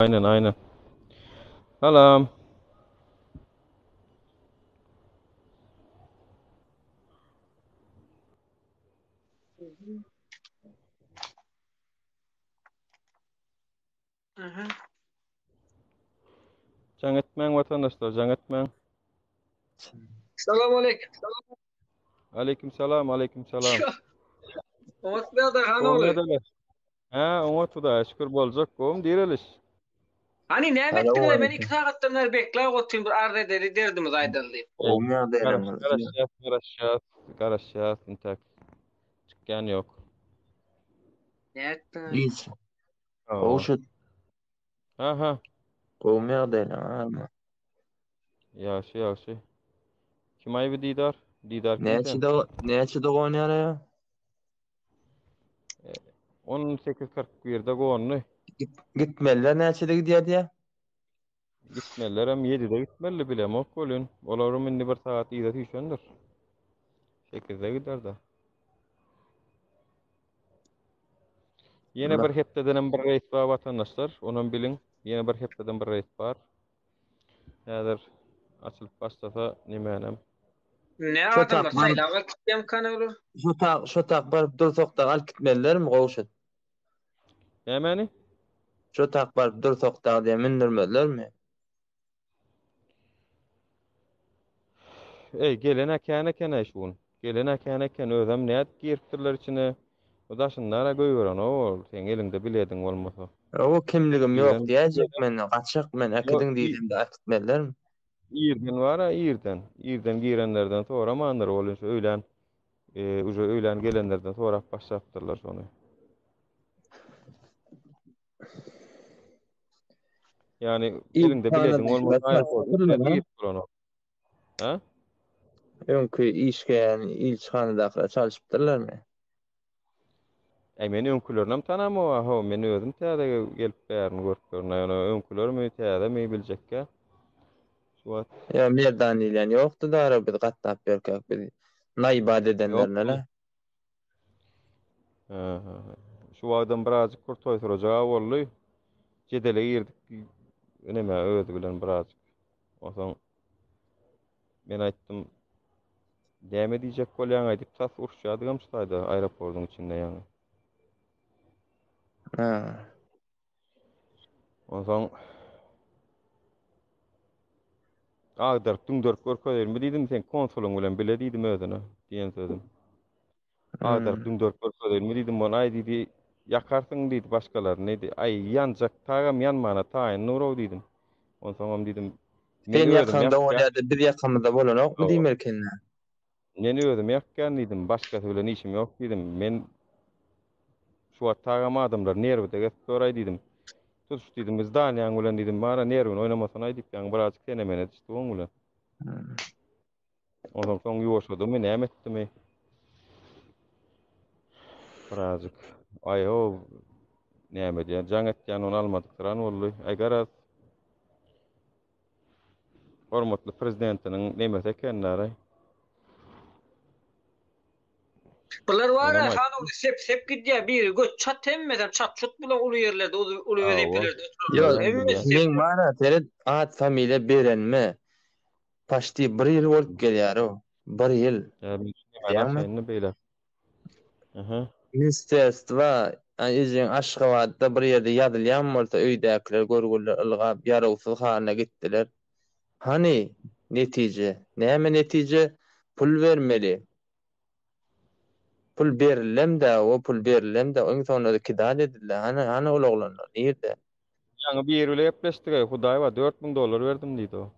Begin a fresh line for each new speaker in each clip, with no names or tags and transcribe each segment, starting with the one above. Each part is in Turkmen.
Aynen aynen. Salam.
Aha.
Jaň etmäň watandaşlar, jaň etmäň.
Salam aleyküm.
Aleyküm salam, aleyküm salam.
Oňat ýagdaý han ogly.
Hä, oňat Hudaýa şükür boljak, gowumy direliş?
Hany näme etdiňle men 2 sagatdan bäri bekläp otyryn bir arz edeli derdimizi aýdaly diýip.
Gowumy ýagdaýlaryňyz?
Garaşýas, garaşýas, garaşýas intäk. Çykýan ýok.
Nätdiň?
Hiç. Gowşut.
Ha ha.
Gowumy ýagdaýlaryň?
Ýagşy, ýagşy. Kim aýby Didar? Didar kim sen?
Näçede näçede gonýar ýa?
18.41-de gondy.
Gitmeliler näçede gidýär diýä?
Gitmelilerem 7-de gitmeli bilemok welin. Olaram indi bir sagat yza süýşendir. 8-de gider-de. Ýene bir hepdedenem bir reýs bar watandaşlar. Onam biliň. Ýene bir hepdeden bir reýs bar. Häzir açylyp başlasa nemänem.
Ne adamlar saýlap alyp gitýärmikan olar?
Şo tak, şo tak baryp dursak da alyp gitmezlermi Gowşut?
Nämäni?
Şo tak baryp dursak da diýen mündürmezlermi?
Eý, gelen-ä kän eken-äý şu gün. Gelen-ä kän eken, özem nädip giripdirler içine? O daşyndan-a goýberenok ol, seň eliňde bilediň bolmasa.
Hawa, kimligim ýok diýäýjek men, gaçjak men, äkidiň diýsem-de äkitmezlermi?
Irden bar-a, irden. Irden girenlerden soramandyr, ol şu öýlän, uje öýlän gelenlerden sorap başlapdyrlar şony. Ýagny eliňde bilediň bolmasa aeroporta girip duranok. Ha?
Öňki işgän ilçihanadakylar çalşypdyrlarmy?
Äý men öňkülerinem tanamok ho, men özüm täze gelip bärini görüp ýörün. Ýöne öňkülermi, täzemi biljekkä. Şu wagt.
Ýa Merdan diýilýän ýokdy dara biz gatnap ýörkäk biz naýbat edenlerine-le.
Şu wagtam birazjyk bir toý surajaga boldy. Jedele girdik. Neme özi bilen birazjyk. Onsoň men aýtdym, näme diýjek bolýaň aýdyp tas uruşýadygam şu taýda aeroportyň içinde ýaňy.
Ha.
Onsoň agdaryp düňderip görkezeýinmi diýdim, sen konsulyň bilen bile diýdim özüne diýen sözüm. Agdaryp düňderip görkezeýinmi diýdim, ol aý diýdi, ýakarsyň diýdi başgalaryny diýdi. Aý, ýanjak tagam ýanmana taýyn nur-ow diýdim. Onsoňam diýdim, men
Sen
özüm
ýakanda
ýakýan.
bolýa-da, biz ýakamyzda bolanokmy diýmeli ekeni.
Men özüm ýakýan diýdim, başgasy bilen işim ýok diýdim. Men şu wagt tagam adamlar nerwde gezip dur-aý diýdim. Tutuş diýdim, zdaniýaň bilen diýdim, bara nerwini oýnamasana-aý diýip, ýaňy birazjyk sene-mene edişdik oň bilen. Ondan soň ýuwaşadymy, näme etdimi? Birazjyk. Aý-ho, näme diýen, jaň etýän, ony almadyksyran boldy. Aý, garaz, hormatly prezidentiniň nemesi ekenler-aý.
Bular bar-a, han ogly sep-sep gidýär, biri göt çat hemmesem çat-çut bular uly ýerlerde, uly wezipelerde oturanlar.
Hemmesi sep. Meň bar-a, seret, at-familiýa berenime Paçti bir ýyl bolup gelýär-ow. Bir ýyl.
Bilýäňmi? Beýle. Aha.
Ministerstwa, ejeň Aşgabatda bir ýerde ýazylýan bolsa öýdäkiler görgüliler ylgap ýarawsyz halyna gitdiler. Hany, netije? Näme netije? Pul bermeli. Pul berilem-dä, o pul berilem-dä, iň soňunda-da kidat edildi. Hany, hany ol oglanlar? Nirde?
Ýaňy biri bile gepleşdik-eý, Hudaý bar, 4000 dollar berdim diýdi o.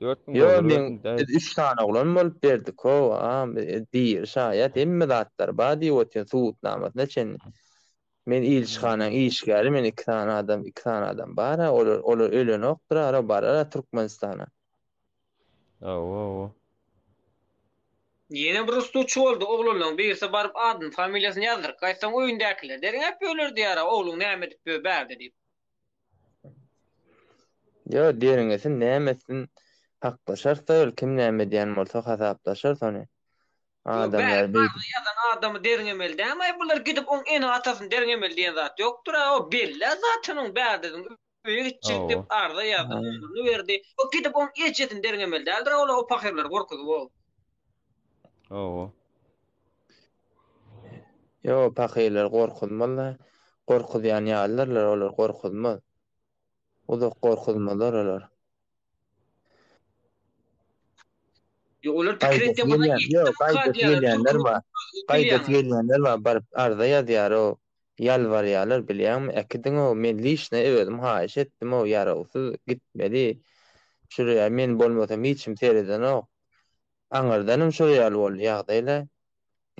4000
Ýo,
dollar
men
berdim diýdi.
biz üç sany oglan bolup berdik-ow, a, diri şaýat, hemme zatlar bar diýip otyryn, subutnamasyna çenli. Men ilçihanaň işgäri, men iki sany adam, iki sany adam bar-a, olar, olar ölenokdyr-a, barar-a Türkmenistana.
Hawa, hawa.
Ýene bir usluçy boldy, oglanlaryň birisi baryp adyny, familiýasyny ýazdyryp gaýtsaň öýündäkiler derňäp ýörler diýýär-ä, ogluň näme edip ýör bärde diýip.
Ýo, derňesin, näme etsin, haklaşarys-da ol, kim näme edýän bolsa hasaplaşarys ony.
Ýo,
Adamlar
bäri
beýdip.
arza ýazan adamy derňemeli dämi-aý bular gidip oň ene-atasyny derňemeli diýen zat ýokdur-a, o belli-ä zaten oň bärde. Öýe gitjek diýip arza ýazdy, nomerini berdi. O gidip oň ejesini derňemeli däldir ola o pahyrlary gorkuzyp o.
Hawa.
Ýo pahyrlar gorkuzmazlar. Gorkuzýan ýalydyrlar olar gorkuzmaz. Uzak gorkuzmazlar olar.
Ýok olar pikir
Gaýdasy
etýän bolsa
gelýän, ýok,
ýetdimika
gaýdasy
diýýärler.
gelýänler
Türküň
bar.
özüni
Gaýdasy
bilýäňiz.
gelýänler bar, baryp arza ýazýar-ow. Ýalbarýarlar, bilýäňmi, äkidiň-ow, men liçno özüm haýyş etdim-ow, ýarawsyz gitmeli. Şular ýaly men bolmasam hiç kim seredenok. Aňyrdanam şol ýaly boldy ýagdaý-la.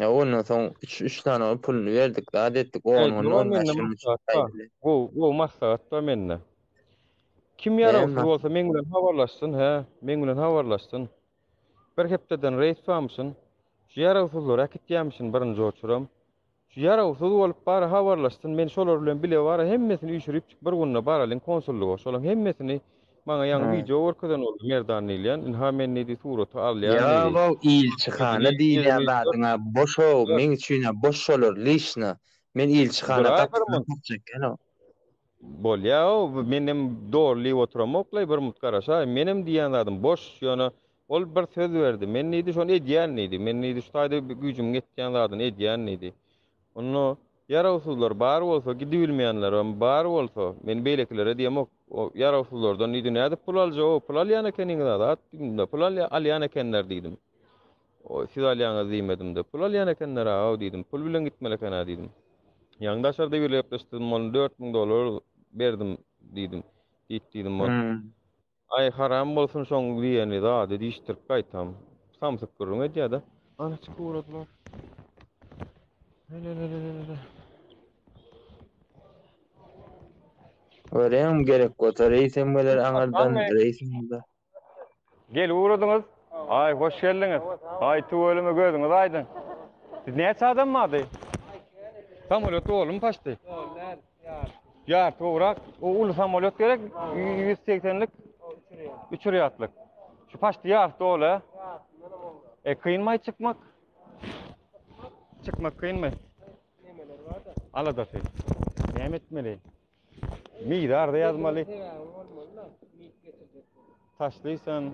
Ýa ondan soň üç üç sany ol puluny berdik, zat etdik, on
Ey,
gün,
dogan
on bäş
mende
gün üçin
maslahat bar.
gaýdyly.
Gowy, gowy maslahat bar mende. Kim
Näme
ýarawsyz
maslahat?
bolsa meň bilen habarlaşsyn, hä? Meň bilen habarlaşsyn. Bir hepdeden reýs barmyşyn. Şu ýarawsyzlary äkitýärmişin birinji oçuram. Şu ýarawsyz bolup bary habarlaşsyn, men şolar bilen bile bara hemmesini üýşüripjik bir günde baralyň konsullyga, şolaň hemmesini maňa ýaňy wideo görkezen boldy Merdan diýilýän, ynha men diýdi suraty alýan diýdi.
Ýogow ilçihana diýilýän zadyňa boşow meň üçinä boş şolar lişna men ilçihana
Duraý bir
gapysyny
munt.
kakjak ekenow.
Bolýa-ow, menem dogry diýip oturamok-laý, bir munt garaşaý, menem diýýän zadym boş, ýöne Ol bir söz berdi. Men diýdi, şony edýän diýdi. Men diýdi, şu taýda güýjümiň ýetýän zadyny edýän diýdi. Onda ýarawsyzlar bar bolsa, gidibilmeýänlerem bar bolsa, men beýlekilere diýemok, o ýarawsyzlardan diýdi, nädip pul aljak-ow, pul alýan ekeniňiz-a zat diýdim-de, pul alýan ekenler diýdim. O, siz alýaňyz diýmedim-de, pul alýan ekenler-a-ow diýdim, pul bilen gitmeli eken-a diýdim. Ýaňy daşarda biri gepleşdim, ony 4000 dollar berdim diýdim, diýip diýdim ol. Aý haram bolsun şoň diýeni zady diýişdirip gaýtam samsyk gürrüň edýädä. Ana çykyp ugradylar. Lelelelelele.
Görýäňmi gerek bolsa reýsem geler aňyrdan reýsem da.
Gelip ugradyňyz. Aý hoş geldiňiz. Aý tüweleme gözüňiz aýdyň. Siz näçe adam bardy? Samolýot dolumy paçdy?
Doly däl, ýarty.
Ýarty gowrak. O uly samolýot gerek, 180-lik. Üç rýatlyk. Şu paçdy ýarty doly.
Ýartyndanam gowrak.
E kynmy çykmak? Çykmak kynmy?
Nemeler bar-da.
Aladasy. Näme etmeli? Mide arza ýazmaly.
Sebäbi bolmaly-da, mid getirjek bolup.
Taşlysan,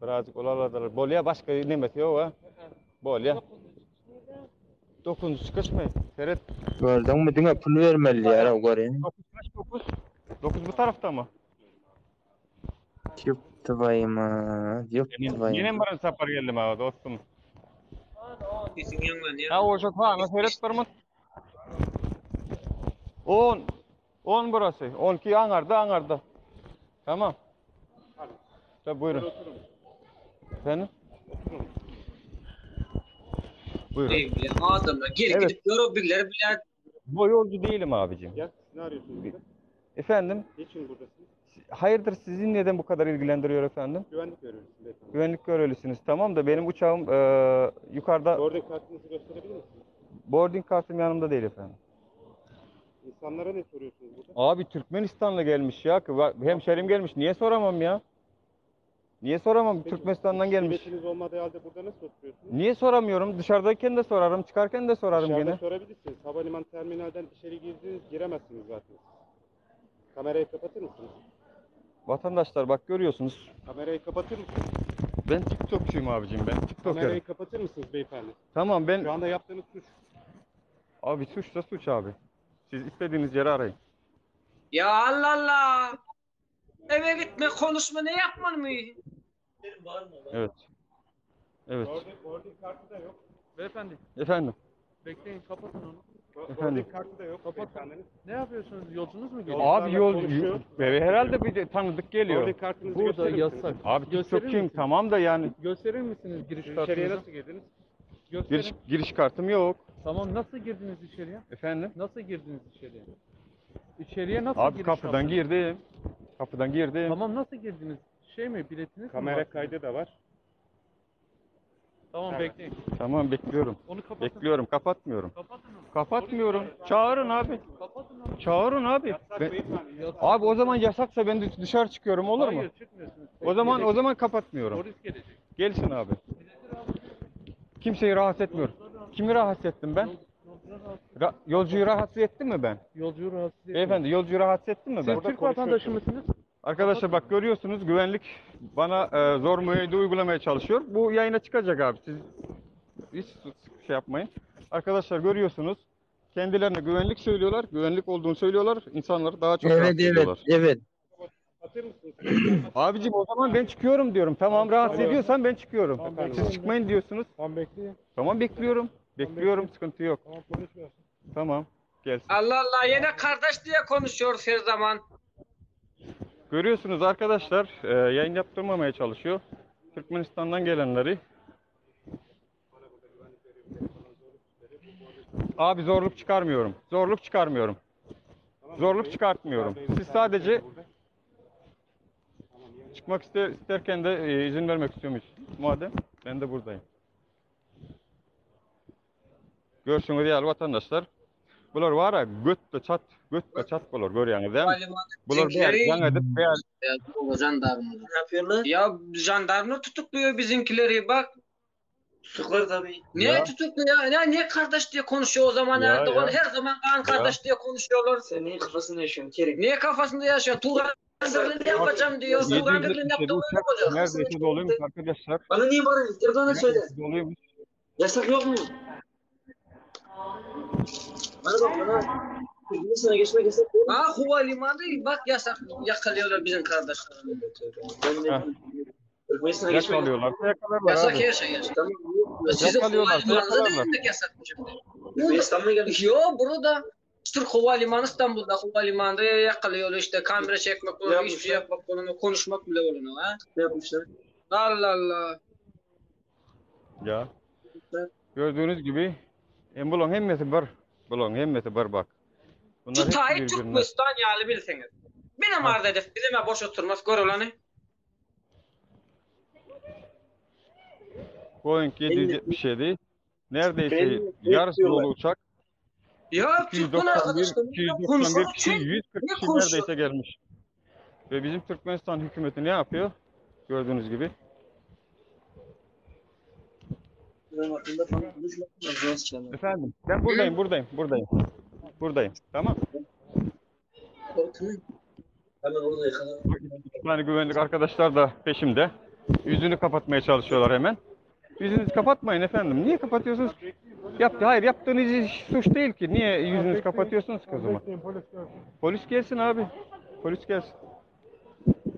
birazjyk ol aladalar. Bolýa, başga nemesi ýok-a. Bolýa. Dokuzynjy çykyşmy? Seret.
Gördüňmi diňe pul bermeli diýýär-ow görýäňmi.
Dokuz kaç dokuz? Dokuz bu tarafdamy?
Ýup twaýma, ýup twaýma.
Menem birinji sapar geldim aga dostum.
Sesiň ýaňlanýar.
Ha oşa sana seret bir mut. 10 10 burası. 12 aňarda aňarda. Tamam. Tabi buyurun. Efendim? Buyurun.
Ey bilen adamlar gelip
Evet.
gidip ýör o birileri bilen
Bu yolcu değilim abicim.
Ya siz ne arıyorsunuz burada?
Efendim?
Niçin buradasınız?
Hayırdır sizi neden bu kadar ilgilendiriyor efendim?
Güvenlik görevlisiyim beyefendi.
Güvenlik görevlisiniz tamam da benim uçağım e, yukarıda
Boarding kartınızı gösterebilir misiniz?
boarding kartım yanımda değil efendim.
İnsanlara ne soruyorsunuz burada?
Abi Türkmenistanlı gelmiş ya. Hemşerim gelmiş. Niye soramam ya? Niye soramam?
Peki,
Türkmenistan'dan gelmiş.
Biletiniz olmadığı halde burada nasıl oturuyorsunuz?
Niye soramıyorum? Dışarıdayken de sorarım, çıkarken de sorarım
Dışarıda
gene.
sorabilirsiniz. Havalimanı terminalden içeri girdiniz, giremezsiniz zaten. Kamerayı kapatır mısınız?
Vatandaşlar bak görüyorsunuz.
Kamerayı kapatır mısınız?
Ben TikTokçuyum abicim ben. TikToker'ım.
Kamerayı kapatır mısınız beyefendi?
Tamam ben
Şu anda yaptığınız suç.
abi suç da suç abi. Siz istediğiniz yere arayın.
Ya Allah Allah. Eve gitme konuşma ne yapman mı?
Evet. Evet.
Boarding, boarding kartı da yok.
Beyefendi
Efendim.
bekleyin kapatın onu.
Bo-
Efendim?
Boarding kartı da yok beyefendinin.
Ne yapıyorsunuz? Yolcunuz mu geliyor?
Abi yol
konuşuyor.
Evet, herhalde bir de tanıdık geliyor.
Boarding kartınızı
Burada
gösterir misiniz?
yasak.
Abi
Gösterir
TikTokçuyum
misiniz?
tamam da yani
Gösterir misiniz giriş
Siz içeriye
kartınızı?
nasıl girdiniz?
Gösterin.
giriş giriş kartım yok.
Tamam nasıl girdiniz içeriye?
Efendim?
Nasıl girdiniz içeriye? İçeriye nasıl
Abi
giriş
kapıdan
yaptınız?
girdim. Kapıdan girdim.
Tamam nasıl girdiniz? Şey mi biletiniz mi
Kamera
var sizin?
kaydı da var.
Tamam
Evet.
bekleyin.
Tamam bekliyorum.
Onu kapatın.
Bekliyorum. Kapatmıyorum.
Kapatın onu.
Kapatmıyorum. Çağırın abi.
Kapatın onu.
Çağırın abi.
Yasak
Ben-
beyefendi. Yasak.
abi o zaman yasaksa ben dış- dışarı çıkıyorum olur mu?
Hayır çıkmıyorsunuz.
O zaman o zaman kapatmıyorum.
Polis gelecek.
Gelsin abi. Kimseyi rahatsız etmiyorum. Kimi rahatsız ettim ben? Ra yolcuyu rahatsız ettim mi ben?
Yolcuyu rahatsız etmeyin.
Beyefendi yolcuyu rahatsız ettim mi ben?
Siz Türk vatandaşı mısınız?
Arkadaşlar bak görüyorsunuz güvenlik bana e, zor müeyyide uygulamaya çalışıyor. Bu yayına çıkacak abi. Siz hiç şey yapmayın. Arkadaşlar görüyorsunuz kendilerine güvenlik söylüyorlar. Güvenlik olduğunu söylüyorlar. İnsanları daha çok
Evet
rahatsız
evet
ediyorlar.
evet.
Kapatır mısınız?
Abicim o zaman ben çıkıyorum diyorum. Tamam rahatsız
Alo.
ediyorsan ben çıkıyorum.
Tamam, bekliyorum.
Siz çıkmayın diyorsunuz.
Tamam bekleyin.
Tamam bekliyorum. Bekliyorum sıkıntı yok.
Tamam polis gelsin.
Tamam gelsin.
Allah Allah yine kardeş diye konuşuyoruz her zaman.
Görüyorsunuz arkadaşlar e, yayın yaptırmamaya çalışıyor. Türkmenistan'dan gelenleri. Abi zorluk çıkarmıyorum. Zorluk çıkarmıyorum. Zorluk çıkartmıyorum. Siz sadece çıkmak iste- isterken de e, izin vermek istiyormuş. Madem ben de buradayım. Görsünüz değerli vatandaşlar. Bular var ya göt de çat, göt de çat bular görüyorsunuz değil mi? Bular beğen,
Bizimkileri
yan edip beğen.
Ya, jandarma.
Ne yapıyorlar?
Ya jandarma tutukluyor bizimkileri bak.
Tutuklar tabii.
Niye
Ya.
tutukluyor? Ya niye kardeş diye konuşuyor o zaman
Ya,
Erdoğan?
ya.
Her zaman kan kardeş diye konuşuyorlar.
Sen neyin kafasında yaşıyorsun Kerim?
Niye kafasında yaşıyor? Turan Birliği'ni yapacağım diyor. Turan Birliği'ni
777
yaptı
uçak
öyle oluyor.
neredeyse doluymuş arkadaşlar.
Bana niye bağırıyorsun? Erdoğan'a söyle.
Neredeyse doluymuş.
Yasak yok mu? Bana bak bana. Türkmenistan'a geçmek yasak yok mu?
Ha havalimanı bak yasak yakalıyorlar bizim kardeşlerimizi.
Ben de
Heh.
Türkmenistan'a geçmek
Yakalıyorlarsa yakalarlar
Yasak
abi.
her şey yasak.
Tamam.
Sizin
Yakalıyorlarsa
havalimanında
yakalarlar.
demek yasak mı şimdi?
Türkmenistan'a gelmiş.
Yo burada Türk Havalimanı İstanbul'da havalimanında yakalıyor işte kamera çekmek olur, hiçbir şey
Yapmışlar.
yapmak olur, konuşmak bile olur ha.
Ne yapmışlar?
Allah Allah.
Ya. Gördüğünüz gibi hem bulun hemmesi bir. Bulun hemmesi bir bak. Bunlar
Şu
hepsi
Tayyip
birbirine.
Türkmenistan yağlı bilseniz. Benim
Ha.
arda hedef, bizim boş oturmaz gör olanı.
Boeing 777 neredeyse
Belli-
yarısı
diyorlar.
dolu uçak.
Ya Türkmen
291
arkadaşlar
291
konuşalım
kişi
çünkü
140
ne
kişi
konuşuyor?
neredeyse gelmiş. Ve bizim Türkmenistan hükümeti ne yapıyor? Gördüğünüz gibi.
Ben hakkında falan konuşmak lazım. Sıçanlar.
Efendim ben buradayım buradayım buradayım. Buradayım. Tamam.
Hemen orada yakalarım.
İki tane güvenlik arkadaşlar da peşimde. Yüzünü kapatmaya çalışıyorlar hemen. Yüzünüzü kapatmayın efendim. Niye kapatıyorsunuz? ki? Yaptı. Hayır yaptığınız iş suç değil ki. Niye yüzünüzü kapatıyorsunuz ki o zaman?
Bekleyin polis gelsin.
Polis gelsin abi. Polis gelsin.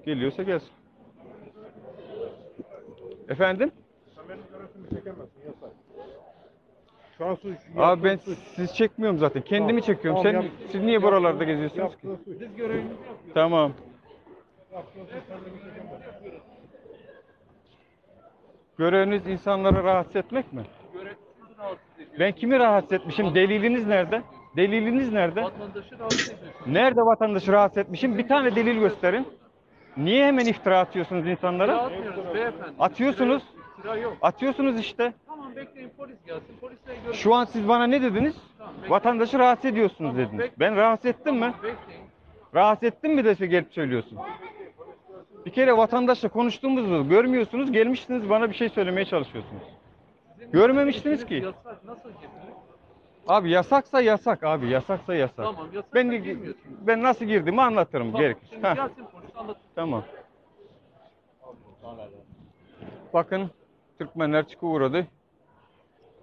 Geliyorsa gelsin. Efendim?
Sen benim görüntümü çekemezsin yasak. Şu an suç.
Abi ben
yaptığın suç.
siz çekmiyorum zaten. Kendimi
Tamam,
çekiyorum.
tamam,
Sen
yap-
siz niye buralarda geziyorsunuz ki?
Yaptığın suç.
Biz görevimizi yapıyoruz.
Tamam.
Yaptığın suç. Sen beni çekemezsin.
Göreviniz insanları rahatsız etmek mi?
Görev sizi rahatsız ediyor.
Ben kimi rahatsız etmişim? Deliliniz nerede? Deliliniz nerede?
Vatandaşı rahatsız ediyorsunuz.
Nerede vatandaşı rahatsız etmişim? Bir tane delil gösterin. Niye hemen iftira atıyorsunuz
İftira
insanlara?
atmıyoruz beyefendi.
Atıyorsunuz.
İftira, iftira yok.
Atıyorsunuz işte.
Tamam bekleyin polis gelsin. Polisle görüşün.
Şu an siz bana ne dediniz?
Tamam, bekleyin.
Vatandaşı rahatsız ediyorsunuz
Tamam,
dediniz.
bekleyin.
Ben rahatsız ettim mi?
Tamam, bekleyin.
Rahatsız ettim mi dese gelip söylüyorsun. Bir kere vatandaşla konuştuğumuzu görmüyorsunuz, gelmişsiniz bana bir şey söylemeye çalışıyorsunuz.
Sizin
Görmemiştiniz
işiniz
ki.
Yasak nasıl girdiniz?
Abi yasaksa yasak abi, yasaksa yasak.
Tamam yasak
Ben
girmiyorsunuz.
ben nasıl girdiğimi anlatırım
Tamam,
gerekirse.
Şimdi
Heh,
gelsin polis anlatır.
tamam. Bakın Türkmenler çıkı uğradı.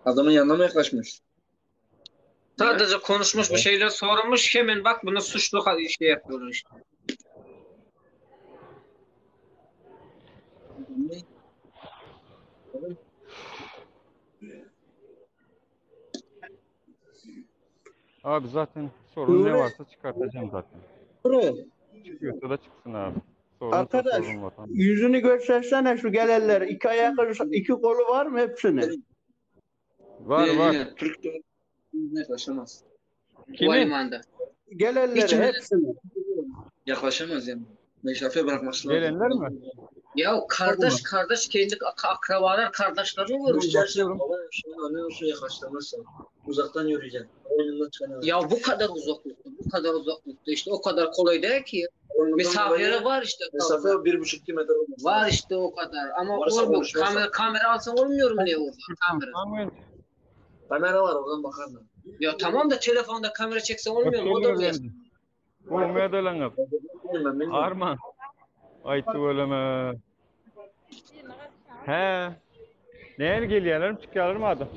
Adamın yanına mı yaklaşmış?
Sadece konuşmuş bir şeyler sormuş hemen bak bunu suçlu şey yapıyorlar işte.
Abi zaten sorun ne varsa çıkartacağım zaten. Çıkıyorsa da çıksın abi. Sorunsa
Arkadaş,
sorun vatan.
Yüzünü göstersene şu gelenler. İki ayak, iki kolu var mı hepsinin?
Var var.
Yine Türk de yaklaşamaz.
Kimi?
Havalimanında.
Gelenleri
Hiç mi?
hepsini.
Yaklaşamaz yani. Mesafe bırakması lazım.
Gelenler mi?
Ya kardeş kardeş kendi ak- akrabalar kardeşlerini vurmuş.
İstersen baban olsun, annen olsun yaklaştıramazsın. Uzaktan yürüyeceksin. Oyunundan çıkan
Ya bu kadar uzaklıkta, bu kadar uzaklıkta işte o kadar kolay değil ki. Mesafeleri var işte.
Mesafe 1,5 kilometre olması
Var
lazım.
işte o kadar. Ama
Varsa
olmuyor.
konuşmazsan.
Kamera, kamera alsan olmuyor mu ne orada? Kamera.
Ahmet.
Kamera var oradan bakarlar.
Ya tamam da telefonda kamera çeksen olmuyor mu? O da bir.
Gowy edeleňiz.
Ben bilmiyorum.
Arman. Aý tüweleme. Hä. Nähili gelýärlermi, çykýarlarmy adam?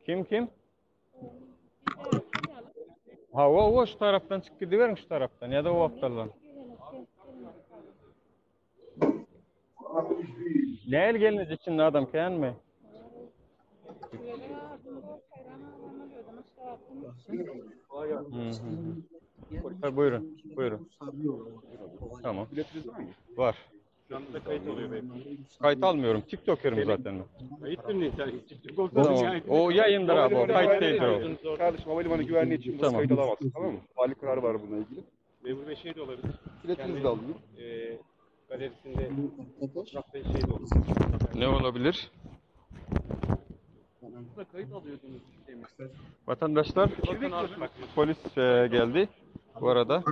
Kim kim? Hawa, hawa şu tarapdan çykyp gidiberiň şu tarapdan ýa-da o gapdaldan. Nähili gelneje içinde adam känmi? Ha, buyurun, buyurun. Tamam. Var.
Şu anda kayıt oluyor beyefendi.
Kayıt almıyorum. TikToker'ım zaten ben.
Kayıt mı ne? TikTok olsa
Tamam.
yani.
O yayındır abi o. Kayıt değildir o.
Kardeşim havalimanı güvenliği için burası
Tamam.
kayıt alamazsın tamam mı? Vali kararı var bununla ilgili.
Memur bey şey de olabilir.
Biletinizi de alın.
E, galerisinde fotoğraf ve şey de olabilir.
Ne olabilir?
Burada kayıt alıyordunuz demiş.
Vatandaşlar
Bakın abi bak.
polis e, geldi bu arada.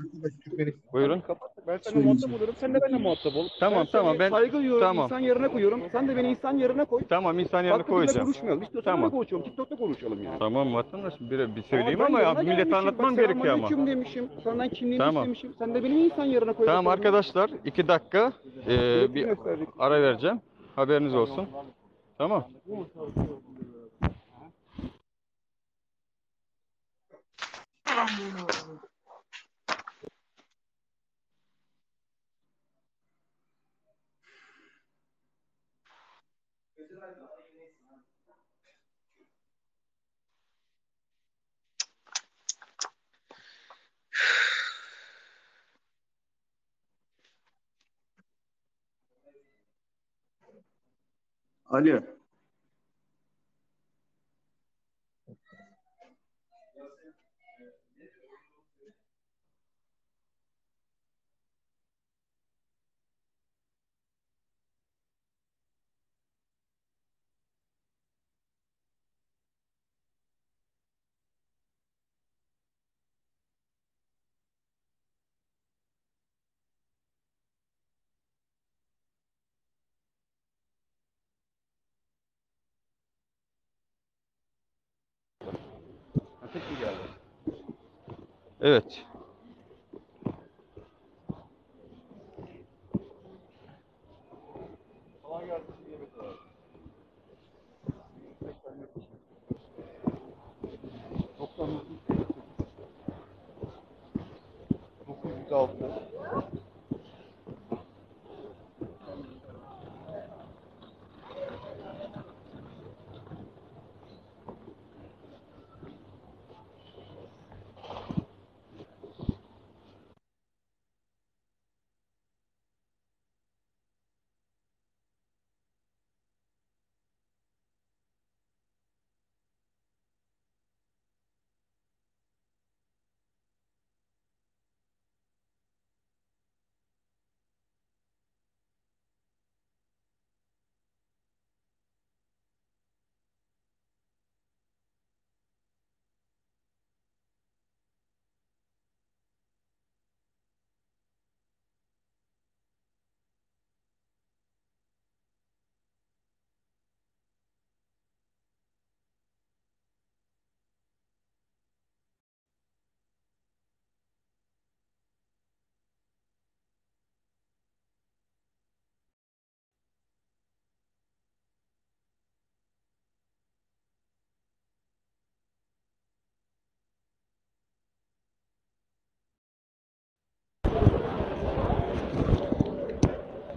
Buyurun.
Ben seninle muhatap olurum, sen de benimle muhatap ol.
Tamam,
Ben seni
tamam, ben-
saygı duyuyorum,
tamam.
insan yerine koyuyorum. Sen de beni insan yerine koy.
Tamam insan yerine
Farklı dilde
koyacağım.
konuşmayalım. İstiyorsan
Tamam.
öyle konuşalım. TikTok'ta konuşalım yani.
Tamam vatandaş bir, bir söyleyeyim
ben
ama ya
yanına
millete
gelmişim.
anlatmam
Bak,
gerekiyor ama.
selamünaleyküm demişim. Senden kimliğini
Tamam.
istemişim. Sen de beni insan yerine koy.
Tamam
bakalım.
arkadaşlar iki dakika e,
Biletini
bir
gösterecek.
ara vereceğim. Haberiniz olsun. Tamam.
Alo.
Evet.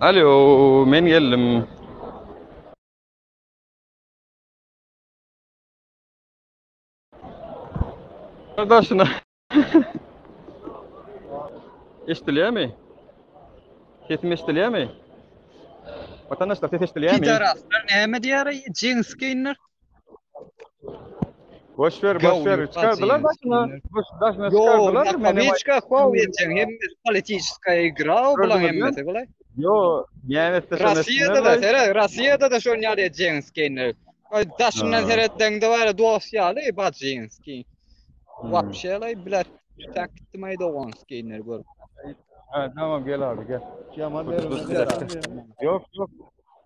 Alo, men geldim. Daşyna. Eşdilýärmi? Sesim eşdilýärmi? Watandaşlar ses eşdilýärmi?
Pidaraslar näme diýär jeans geýinler?
Boş ver, boş ver. Çykardylar daşyna. Boş daşyna çykardylar.
Ýo, Kawiçka how etjek hemmesi politiçeskaýa igra bulaň hemmesi bulay.
Ýo, näme
Rossiýada da seret, Rossiýada da şon ýaly jeans geýinler. Daşyndan seretseňde bar dost ýaly ba jeans geýin. Wapşe lay bilet tütäk gitdim aý dogansk geýinleri görüp.
Ha, tamam gel abi gel.
Yaman
Dur, bir dakika. Yok yok.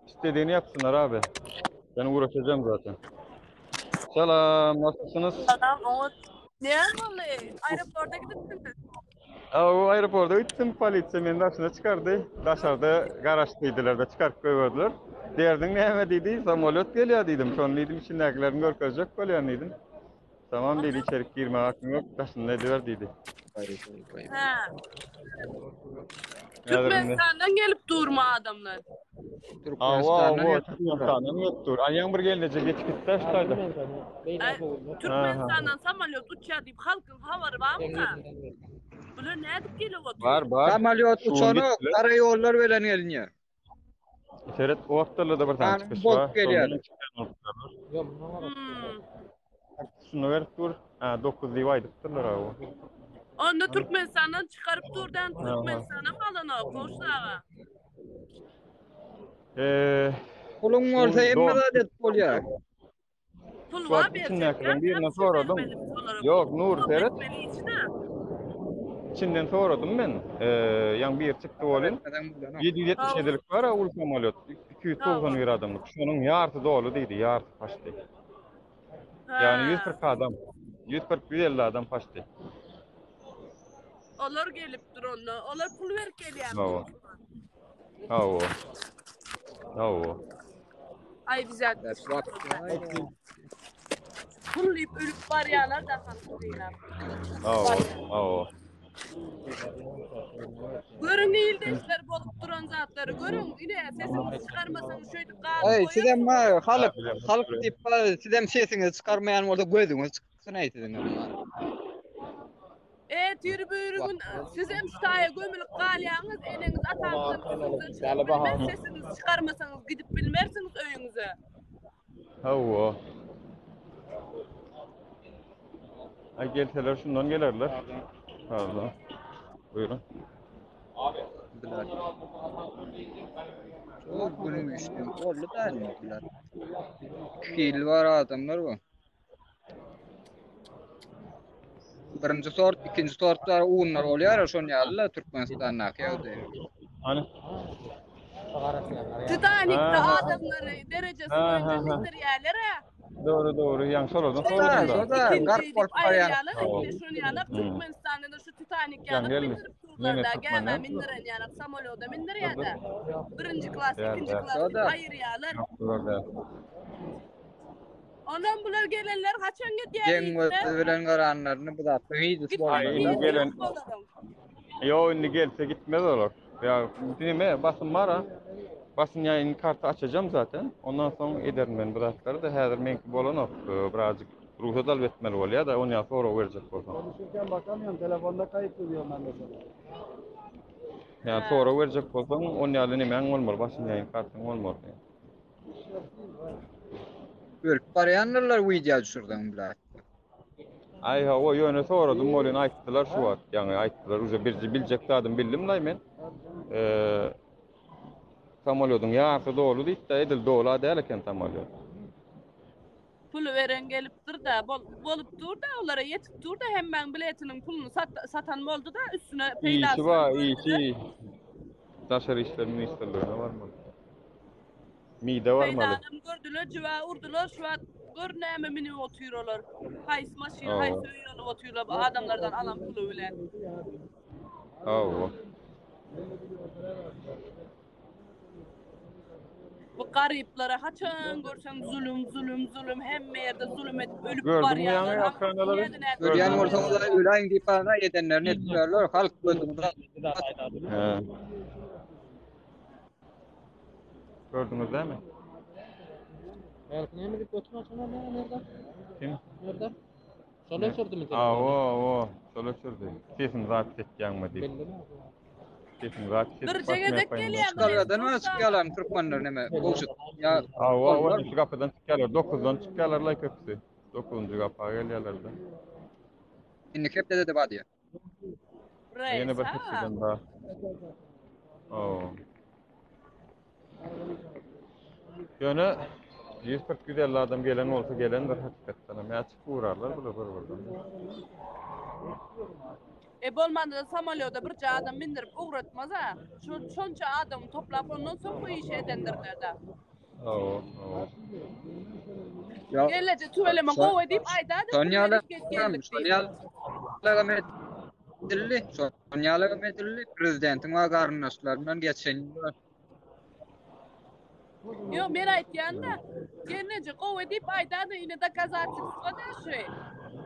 İstediğini yapsınlar abi. Ben uğraşacağım zaten. Salam, nasılsınız?
Salam, oňat. Näme boldy? Aeroporta gidipsiňiz.
O aeroporta gitdim, polisiýa meni daşyna çykardy. Daşarda garaşdydylar da çykaryp goýberdiler. Derdiň näme diýdi, samolýot gelýär diýdim. Şony diýdim, içindäkilerini görkezjek bolýan diýdim. Tamam diýdi, içerik girmäge hakyň ýok, daşynda ediber diýdi.
Hä. Türkmenistandan gelip durmy adamlar?
Türkmenistandan gelip Türkmenistandan gelip dur. Aýaň bir gelneje geçip gitdi şu taýda.
Türkmenistandan samolýot uçýar diýip halkyň habary barmyka? Bular nädip gelip otyr?
Bar, bar.
Samolýot uçanok, gara ýollar bilen gelinýär.
Seret, o gapdalda-da bir sany çykyş bar.
Gelýär.
Hmm.
Şunu berip dur. Ha, 9 diýip aýdypdyrlar abi.
Onda Türkmenistandan çykaryp durdan Türkmenistana mı alanok, Gowşut aga?
Eee,
Puluň bolsa hemme zat edip bolýar.
Pul
Şu
bar
wagt
berjek.
içindäkileriň birinden soradym. Ýok, Nur seret. İçinden soradym men. Eee, ýaň biri çykdy welin. 777-lik bar a uly samolýot. 291 adamlyk. Şonuň ýarysy doly diýdi, ýarysy paçdy. Ýagny 140 adam. 140-150 adam paçdy.
Olar gelipdir onda. Olar pul berip gelýärmi?
Hawa. Hawa. Hawa.
Aý bize pul diýip ölüp barýarlar da halky gynap.
Hawa, hawa.
Görüň ildeşler bolup duran zatlary görüň. Ine sesiňizi çykarmasaňyz şeýdip galyp
Aý sizem halk halk diýip sizem sesiňizi çykarmaýan bolsa gözüňiz çyksyn aý siziň.
Ertir böwrügün sizem şu taýa gömülip galýaňyz, eneňiz ataňyzam üstüňize çykyp bilmez, sesiňizi çykarmasaňyz gidip bilmersiňiz öýüňize.
Hawa. Aý gelseler şundan gelerler. Pardon. Buyurun.
Biler. Çok günüm işte. Oldu da biler. Hil var adamlar bu. Birinji sort, ikinji sortlar unlar bolýar, şon ýaly-la Türkmenistandaky ýagdaý.
Hany?
Titanikde adamlary derejesi boýunça mindirýärler-ä.
Dogry, dogry. Ýaňy şolardan
soradym da. Şo-da, gark bolup barýan.
Indi şon ýaly Türkmenistanda-da şu Titanik ýaly mindirip durlar-da, gämä mindiren ýaly, samolýoda mindirýär-de. Birinji klas, ikinji klas diýip aýyrýarlar. Ondan bular gelenler haçan gidýär?
Geň göz bilen garanlaryny bu zatda hiç bolmaz.
Indi gelen. Ýok, indi gelse gitmez olar. Ýa nime basym bar ha. Basym ýaýyn karta açacağım zaten. Ondan soň ederin men bu zatlary da häzir meňki bolanok. Birazcık rugsat alyp etmeli bolýar da, ony ýa sorag berjek bolsaň.
Konuşurken bakamıyorum telefonda kayıtlı diyorum ben de sana.
Ýa sorag berjek bolsaň, on ýaly nemäň bolmaly, basym ýaýyn kartyň bolmaly.
Ölüp barýandyrlar wideo düşürseň bular.
Aý hawa ýöne soradym welin aýtdylar şu wagt ýaňy aýtdylar uje birji biljek zadym bildim-laý men. Eee samolýodyň ýarysy doly diýipdi edil dola däl eken samolýot.
Puly beren gelipdir-de, bolup dur-da, olara ýetip dur-da, hemmäň biletiniň puluny satan boldy-da, üstüne peýdasyny
Işi bar, işi. Daşary işler ministrligine barmaly. MİDe barmaly.
Peýdanam gördüler, jübä urdular, şu wagt gör näme münüp otyr olar. Haýsy maşyn, haýsy öý alyp otyrlar bu adamlardan alan puly bilen.
Hawa.
Bu garyplara haçan görseň zulum zulum zulum hemme ýerde zulum edip ölüp
Gördüňmi
barýarlar.
ýaňy ahranalary?
Görýän bolsaňyz öläýiň diýip barana edenlerini edip ýörler. Halk gözüňizi
He. Gördüňiz dämi?
Belki näme diýip götüni açan nerede?
Kim?
Nerede? Şol öçürdimi
telefony? Awa, awa, şol öçürdi. Sesini zat etýäňmi diýip.
Bellimi?
Sesini zat edip.
Birje gezek gelýär.
Çykalgadan mı çykýarlar türkmenler näme? Gowşut. Ýa
Awa, awa, şu gapydan çykýarlar. 9-dan çykýarlar laý köpüsi. 9-njy gapa gelýärler-de.
Indiki hepdede de bar diýýär.
Ýene bir hepdeden bar. Awa. Ýöne 140-150 adam gelen bolsa gelendir hakykatdan hem. Ýa çykyp urarlar bular bir-birden.
E bolmanda-da samolýoda birje adam mindirip ugratmaz-a. Şu şonça adamy toplap ondan soň bu işi edendirler-dä.
Hawa, hawa.
Gelneje tüweleme gowy diýip aýdady.
Şon ýaly, şon ýaly edildi. Şon ýaly edildi. Prezidentiň we garyndaşlaryndan geçen ýyl.
Ýok, men aýtýan-da, gelneje gowy diýip aýdady, ine dokazatelstwo da şu.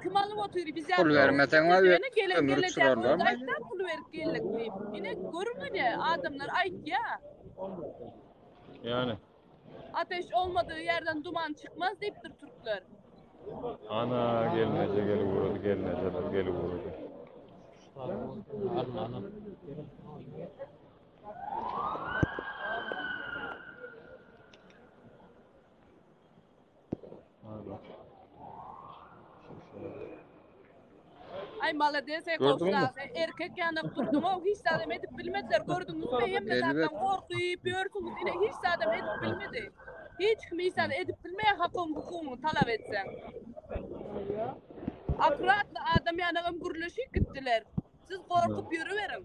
Kim alyp otyr biz
Pul bermeseň we
gelen
ömür
gelejek
uçurarlarmy?
aýtsa pul berip geldik diýip. Ine görüň ine adamlar aýtýa.
Ýani.
Ateş olmadygy ýerden duman çykmaz diýipdir türkler.
Ana gelneje gelip ugrady, gelnejeler gelip ugrady.
Ay malades ey
Gördüňmi?
goşlar. Erkek ýanak durduň hiç zadam edip bilmediler. Gördüňizmi? Hemme zatdan gorkup ýörsüňiz. Ine hiç zadam edip bilmedi. Hiç kim hiç zat edip bilmeýär hakyň hukugyňy talap etseň. Akkuratly adam ýanagam gürleşip gitdiler. Siz gorkup ýörüberiň.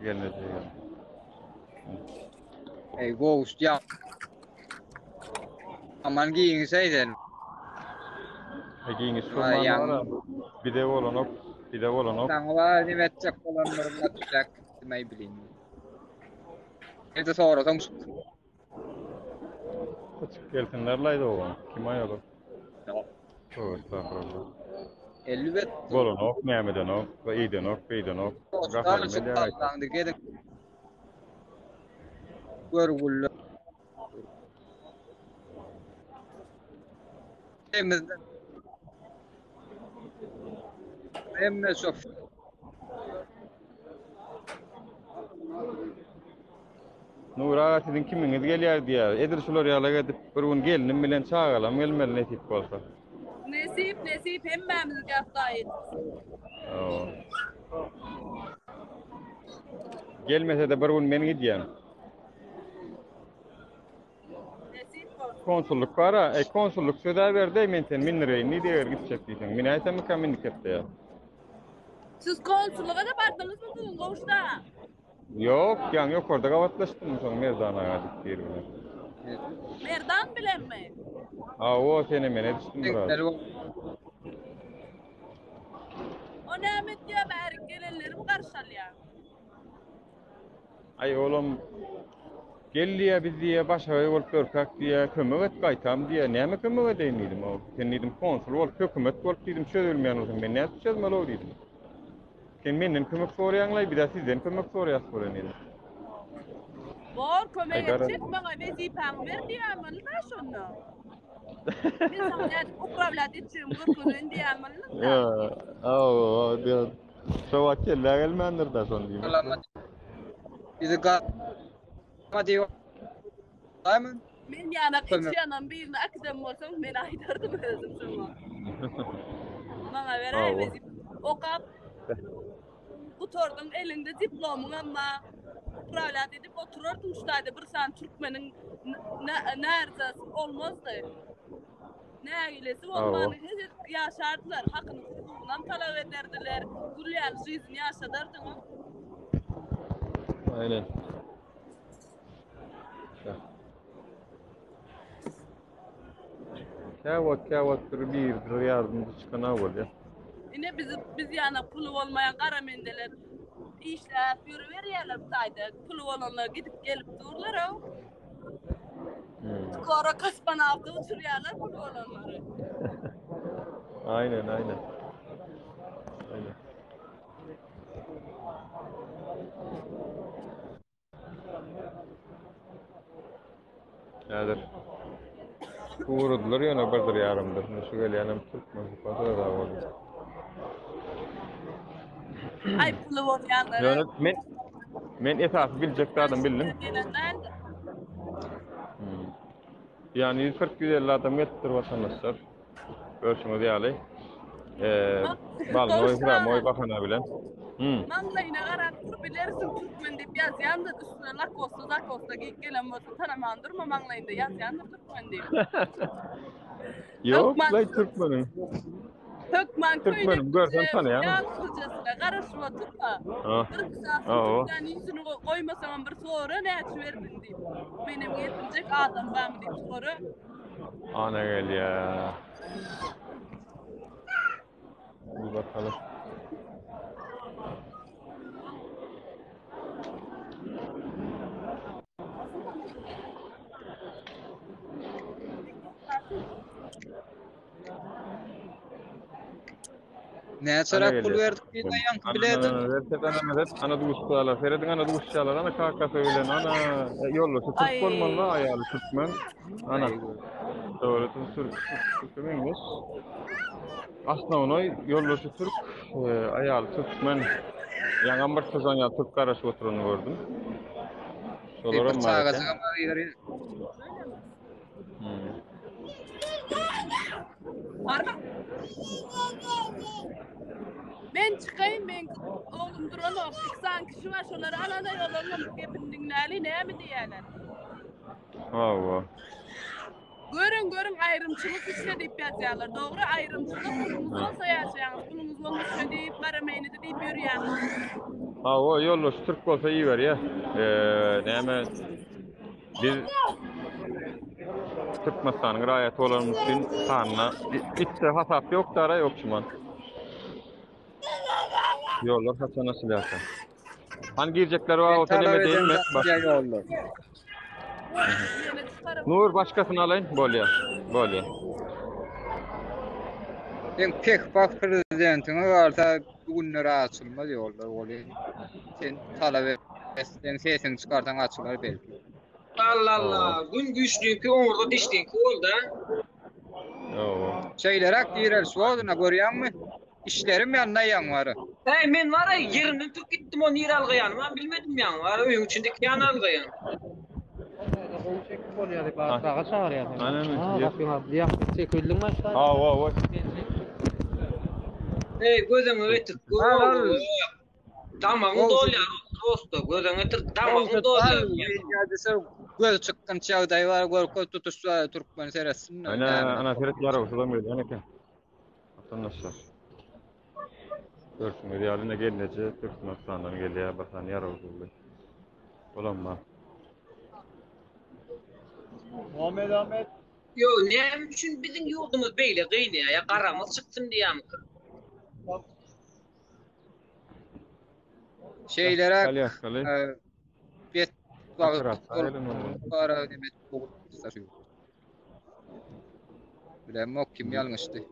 Gelneje gel.
Ey gowuşdy ya. Aman giýinseý sen.
E giňiş
Vay,
bolman
ýaňy-
bar. Bide bolanok, bide bolanok.
Saňa bar neme etjek bolanlarynda tütäk gitdim aý bilin. Ede sorasaň
Çykyp gelsinler laý dogan. Kim aý olar? Tövbe estağfurullah.
Elbet.
Bolanok, nämedenok, eýdenok, beýdenok. Gaharym gelýär aýtsa.
Gaharym gelýär. Görgüller. Temizden. Hemme şo
Nury aga siziň kimiňiz gelýär diýýär. Edil şular ýaly edip bir gün gelnim bilen çagalam gelmeli nesip bolsa.
Nesip nesip hemmämizi gapdaý etsin.
Hawa. Gelmese-de bir gün men gidýän.
Nesip bolsun.
Konsullyk bar-a. Eý konsullyk söz-ä berdi-eý men seni mindireýin diýdi eger gitjek diýseň. Minäýsemmikäm indiki hepde ýa?
Siz konsullyga-da bardyňyzmy bu gün Gowşut aga?
Ýok, ýaňy ýokarda gabatlaşdym soň Merdan aga diýip biri bilen.
Merdan bilenmi?
Hawa, sene mene düşdüm biraz.
O näme etýär bärik gelenlerimi garşy alýar.
Aý olam gel diýýär biz diýýär başagaý bolup ýörkäk diýýär kömek et gaýtam diýýär näme kömek edeýin diýdim o sen diýdim konsul bolup hökümet bolup diýdim çözülmeýän bolsa men nädip çözmeli o diýdim. Sen menden kömek soraýaňlaý bizä sizden kömek soraýas bolan diýdim.
Bor kömek
Aý gara.
etjek maňa wezipäňi ber diýýärmeli-dä şonda. Men saňa nädip uprawlýat etjegimi görkezeýin diýýärmeli-dä.
Ýa, hawa, diýen. Şo wagt kellä gelmändir-dä şony diýmek.
Salamat. Bizi gama diýip Aýmy?
Men ýanak
Kömek.
içýanam birini äkiden bolsaň men aýdardym özüm şoňa. Maňa beräý
Hawa.
wezip. Okap gutardyň eliňde diplomyňam bar. Upravlýat edip oturardyň şu taýda bir sany türkmeniň närzasy olmazdy. Nägilesi bolman hezil ýaşardylar, hakyny hukugynam talap ederdiler, gül ýaly žizn ýaşadardyňam.
Aynen. Käwagt käwagt bir bir bir ýardymçy çykana bolýar.
Ine bizi biz ýana puly bolmaýan gara mendeler işläp ýörüberýärler bu taýda. Puly bolanlar gidip gelip durlar-ow. Skoro kosmonawta uçurýarlar pul bolanlary.
Aynen aynen. Aynen. Häzir ugradylar ýöne birdir ýarymdyr. Şimdi şu gelýänem türkmen sypaty da boldy.
Aý puly bolýanlara.
Ýöne men men esasy biljek zadym bildim.
Gelen däldir.
Hmm. Ýani 140-150 adam gelipdir watandaşlar. Görşüňiz ýaly. Eee Balnoý, Hramoý bahana bilen. Hmm.
Maňlaýyna garap dur bilersiň türkmen diýip ýazýandyr üstüne lakosta zakosta giýip gelen bolsa tanaman durma maňlaýynda ýazýandyr türkmen diýip.
Ýok,
Hökman
laý türkmeniň.
Hökman
Türkmenim görseň tanaýaň.
Ýaşlyjasyna garaşyp oturma. Bir saat türkmen ýüzüni goýmasaňam bir sora näçe berdiň diýip. Menem getirjek adam barmy diýip sora.
Ana gelýär. Bir bakalım.
Näçeräk pul berdik diýdi ýaňky bilete?
Ana duşsalar, serediň ana duşsalar, ana kakasy bilen, ana e, ýoldaşy türk bolmaly, aýaly türkmen. Ana. Dogry, türk, türk meňzeş. Asnawnoý ýoldaşy türk, e, aýaly türkmen. Ýaňam bir sezon ýaly türk garaşyp oturanyny gördüm.
Şolaram bar eken.
Hmm.
Barma. Men çykaýyn, men oglum duranok. Iki sany kişi bar, şolary alana ýollaryň gepini diňläli, näme diýýärler?
Hawa.
Görüň, görüň, aýrymçylyk işle diýip ýazýarlar. Dogry, aýrymçylyk puluňyz bolsa ýaşaýaňyz, puluňyz bolmasa diýip, gara meýnede diýip ýörýäňiz.
Hawa, ýoldaş türk bolsa iberýär. Eee, näme Biz Türkmenistanyň raýaty bolanymyz üçin sanyna itde hasap ýok dara ýok şuman. Ýollar haçan açylýarka? Han girjekler bar bolsa neme deýin men baş.
Ýollar.
Nur başgasyny alaýyn bolýar. Bolýar.
Sen pek bak prezidentiňe galsa bu günler açylmaz ýollar bolýar. Sen talap et, sen sesiňi çykarsaň açylar belki.
Allah Allah. Gün güýçlüňki oňurga dişliňki boldy.
Ýowa.
Şeýleräk direliş boldy-na görýäňmi? Işlerim ýanna ýaň bar.
Äý men bar-a ýerimden turup gitdim o nirä algaýanymam bilmedim ýaň bar öýüň içinde iki ýana algaýan.
Gowy çekip bolýar diýip aşaga çagyrýar seni. Ha, gapyňa ýa çekildiň başda.
Hawa, hawa.
Eý gözüňe getir. Damagyň dolýar dosta, gözüňe getir, damagyň dolýar.
Göz çykgynç ýagdaý bar, görkez tutuş türkmen seretsin.
Ana, ana seret ýarawsyzam gelýän eken. Watandaşlar. Görşüňiz ýaly ine gelneje Türkmenistandan gelýär, bir sany ýarawsyzly. Olam bar.
Muhammed Ahmet.
Ýo, näme üçin biziň ýurdumyz beýle gynaýar ýa garamyz çyksyn diýýärmika?
Şeýleräk
Kolýaskaly.
bet
wagt
bara demek Bilemok kim ýalňyşdy.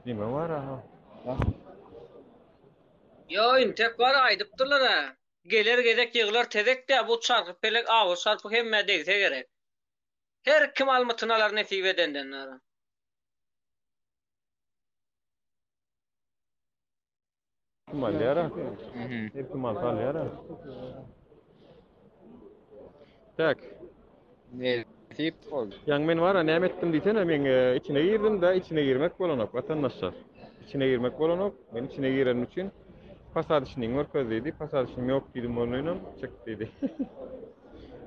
Nime bar aha?
Ýo, intek bar aýdypdyrlar-a. Geler gezek ýyglar tezek dä bu çarhy pelek awy çarpy hemmä degse gerek. Her kim almytyny alar nesip edenden ara.
Kim alýar? Her kim alsa alýar. Tak.
Nesip boldy.
Ýaňy men bar-a näme etdim diýsene, men e, içine girdim-de, içine girmek bolanok, watandaşlar. Içine girmek bolanok. Men içine girenim üçin pasadişniňi görkez diýdi. Pasadişnim ýok diýdim bolnynam, çyk diýdi.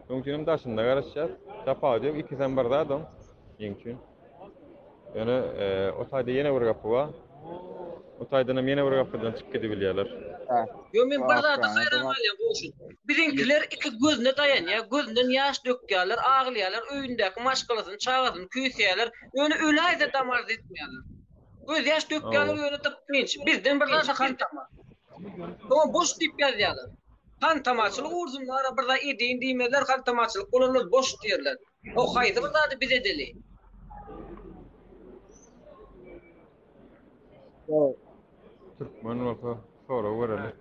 Şonuň üçin hem daşynda garaşýas. Tapawudy ýok, ikisem bir zat oň. Meň üçin. Ýöne e, o taýda ýene bir gapy bar. O taýdan hem ýene bir gapydan çykyp gidibilýärler.
Ýo men bir zada haýran galýan Gowşut. Biziňkiler iki gözüne daýanýar, gözünden ýaş dökýärler, aglaýarlar, öýündäki maşgalasyny, çagasyny küýseýärler. Ýöne öläýse damarz etmeýärler. Göz ýaş dökýärler ýöne dypgynç. Bizden bir zada hantama. Soňam boş diýip ýazýarlar. Hantamaçylyk ursun bara bir zat edeýin diýmezler, hantamaçylyk bolanlar boş diýerler. O haýsy bir zady biz edeli?
Türkmen bolsa sorag bereli.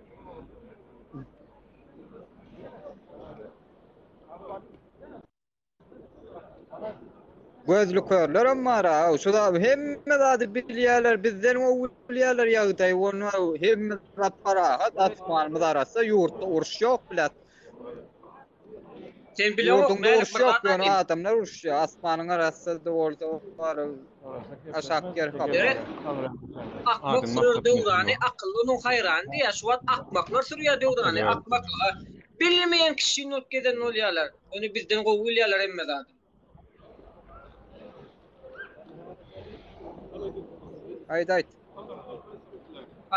Gözli körlerem bar ha. Şu zat hemme zady bilýärler, bizden gowy bilýärler ýagdaýy. Onu hemme zat parahat, asmanymyz arassa, ýurtda uruş ýok bilet.
Sen bileňok,
Ýurduňda
Mälik
uruş
bir
ýok,
zat
ýöne
aýdayyn.
adamlar uruşýar. Asmanyň arassa-da bolsa bar aşak ýer
Seret. Akmak
Adyň
sürer
maksat
döwrany,
meselem.
akylly onuň haýrany diýýär. Şu wagt akmaklar sürýär döwrany, akmaklyga. Bilmeýän kişini bolup gezen bolýarlar. Ýöne bizden gowy bilýärler hemme zady.
Aýt aýt.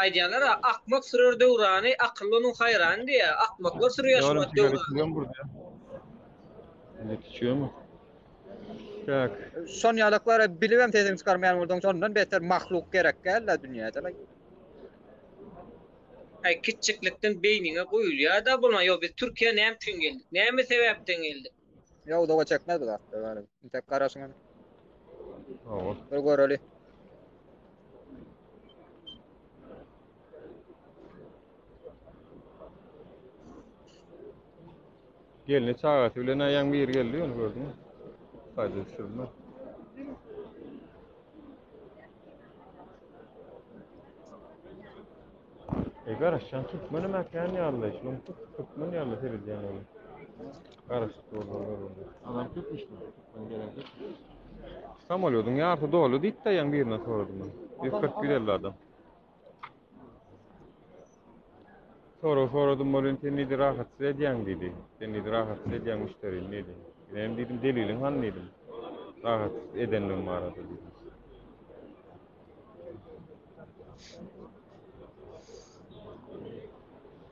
Aýdýarlar-a, akmak sürer döwrany, akylly onuň haýrany diýýär. Akmaklar sürýär şu wagt döwrany.
Indi içiyormy? Tak.
Şon ýalaklara bilibem sesiňi çykarmaýan bolsaň, şondan beter mahluk gerek däl-de dünýäde.
Aý kiçjiklikden beýniňe guýulýar-da bolman, ýok biz Türkiýä näme üçin geldik? Näme sebäpden geldik?
Ýok uzaga çekmez bu zatlar bari. Intek garaşyň.
Hawa.
Bir göreli.
Gelni çagasy bilen aýaň biri geldi ýöne gördüňmi? Saýda düşürme. E garaşýan türkmenem äkän ýaly, şunuň türkmen ýaly seredýän ol. Garaşyp durlar onda.
Adam köpmüş mi? Türkmen gelen köp.
Samolýodyň ýarysy doly diýip-de ýaň birine soradym men. 140-150 adam. Sorag soradym welin sen diýdi rahatsyz edýäň diýdi. Sen diýdi rahatsyz edýäň müşderini diýdi. Menem diýdim deliliň hany diýdim. Rahatsyz edenligim barada diýdim.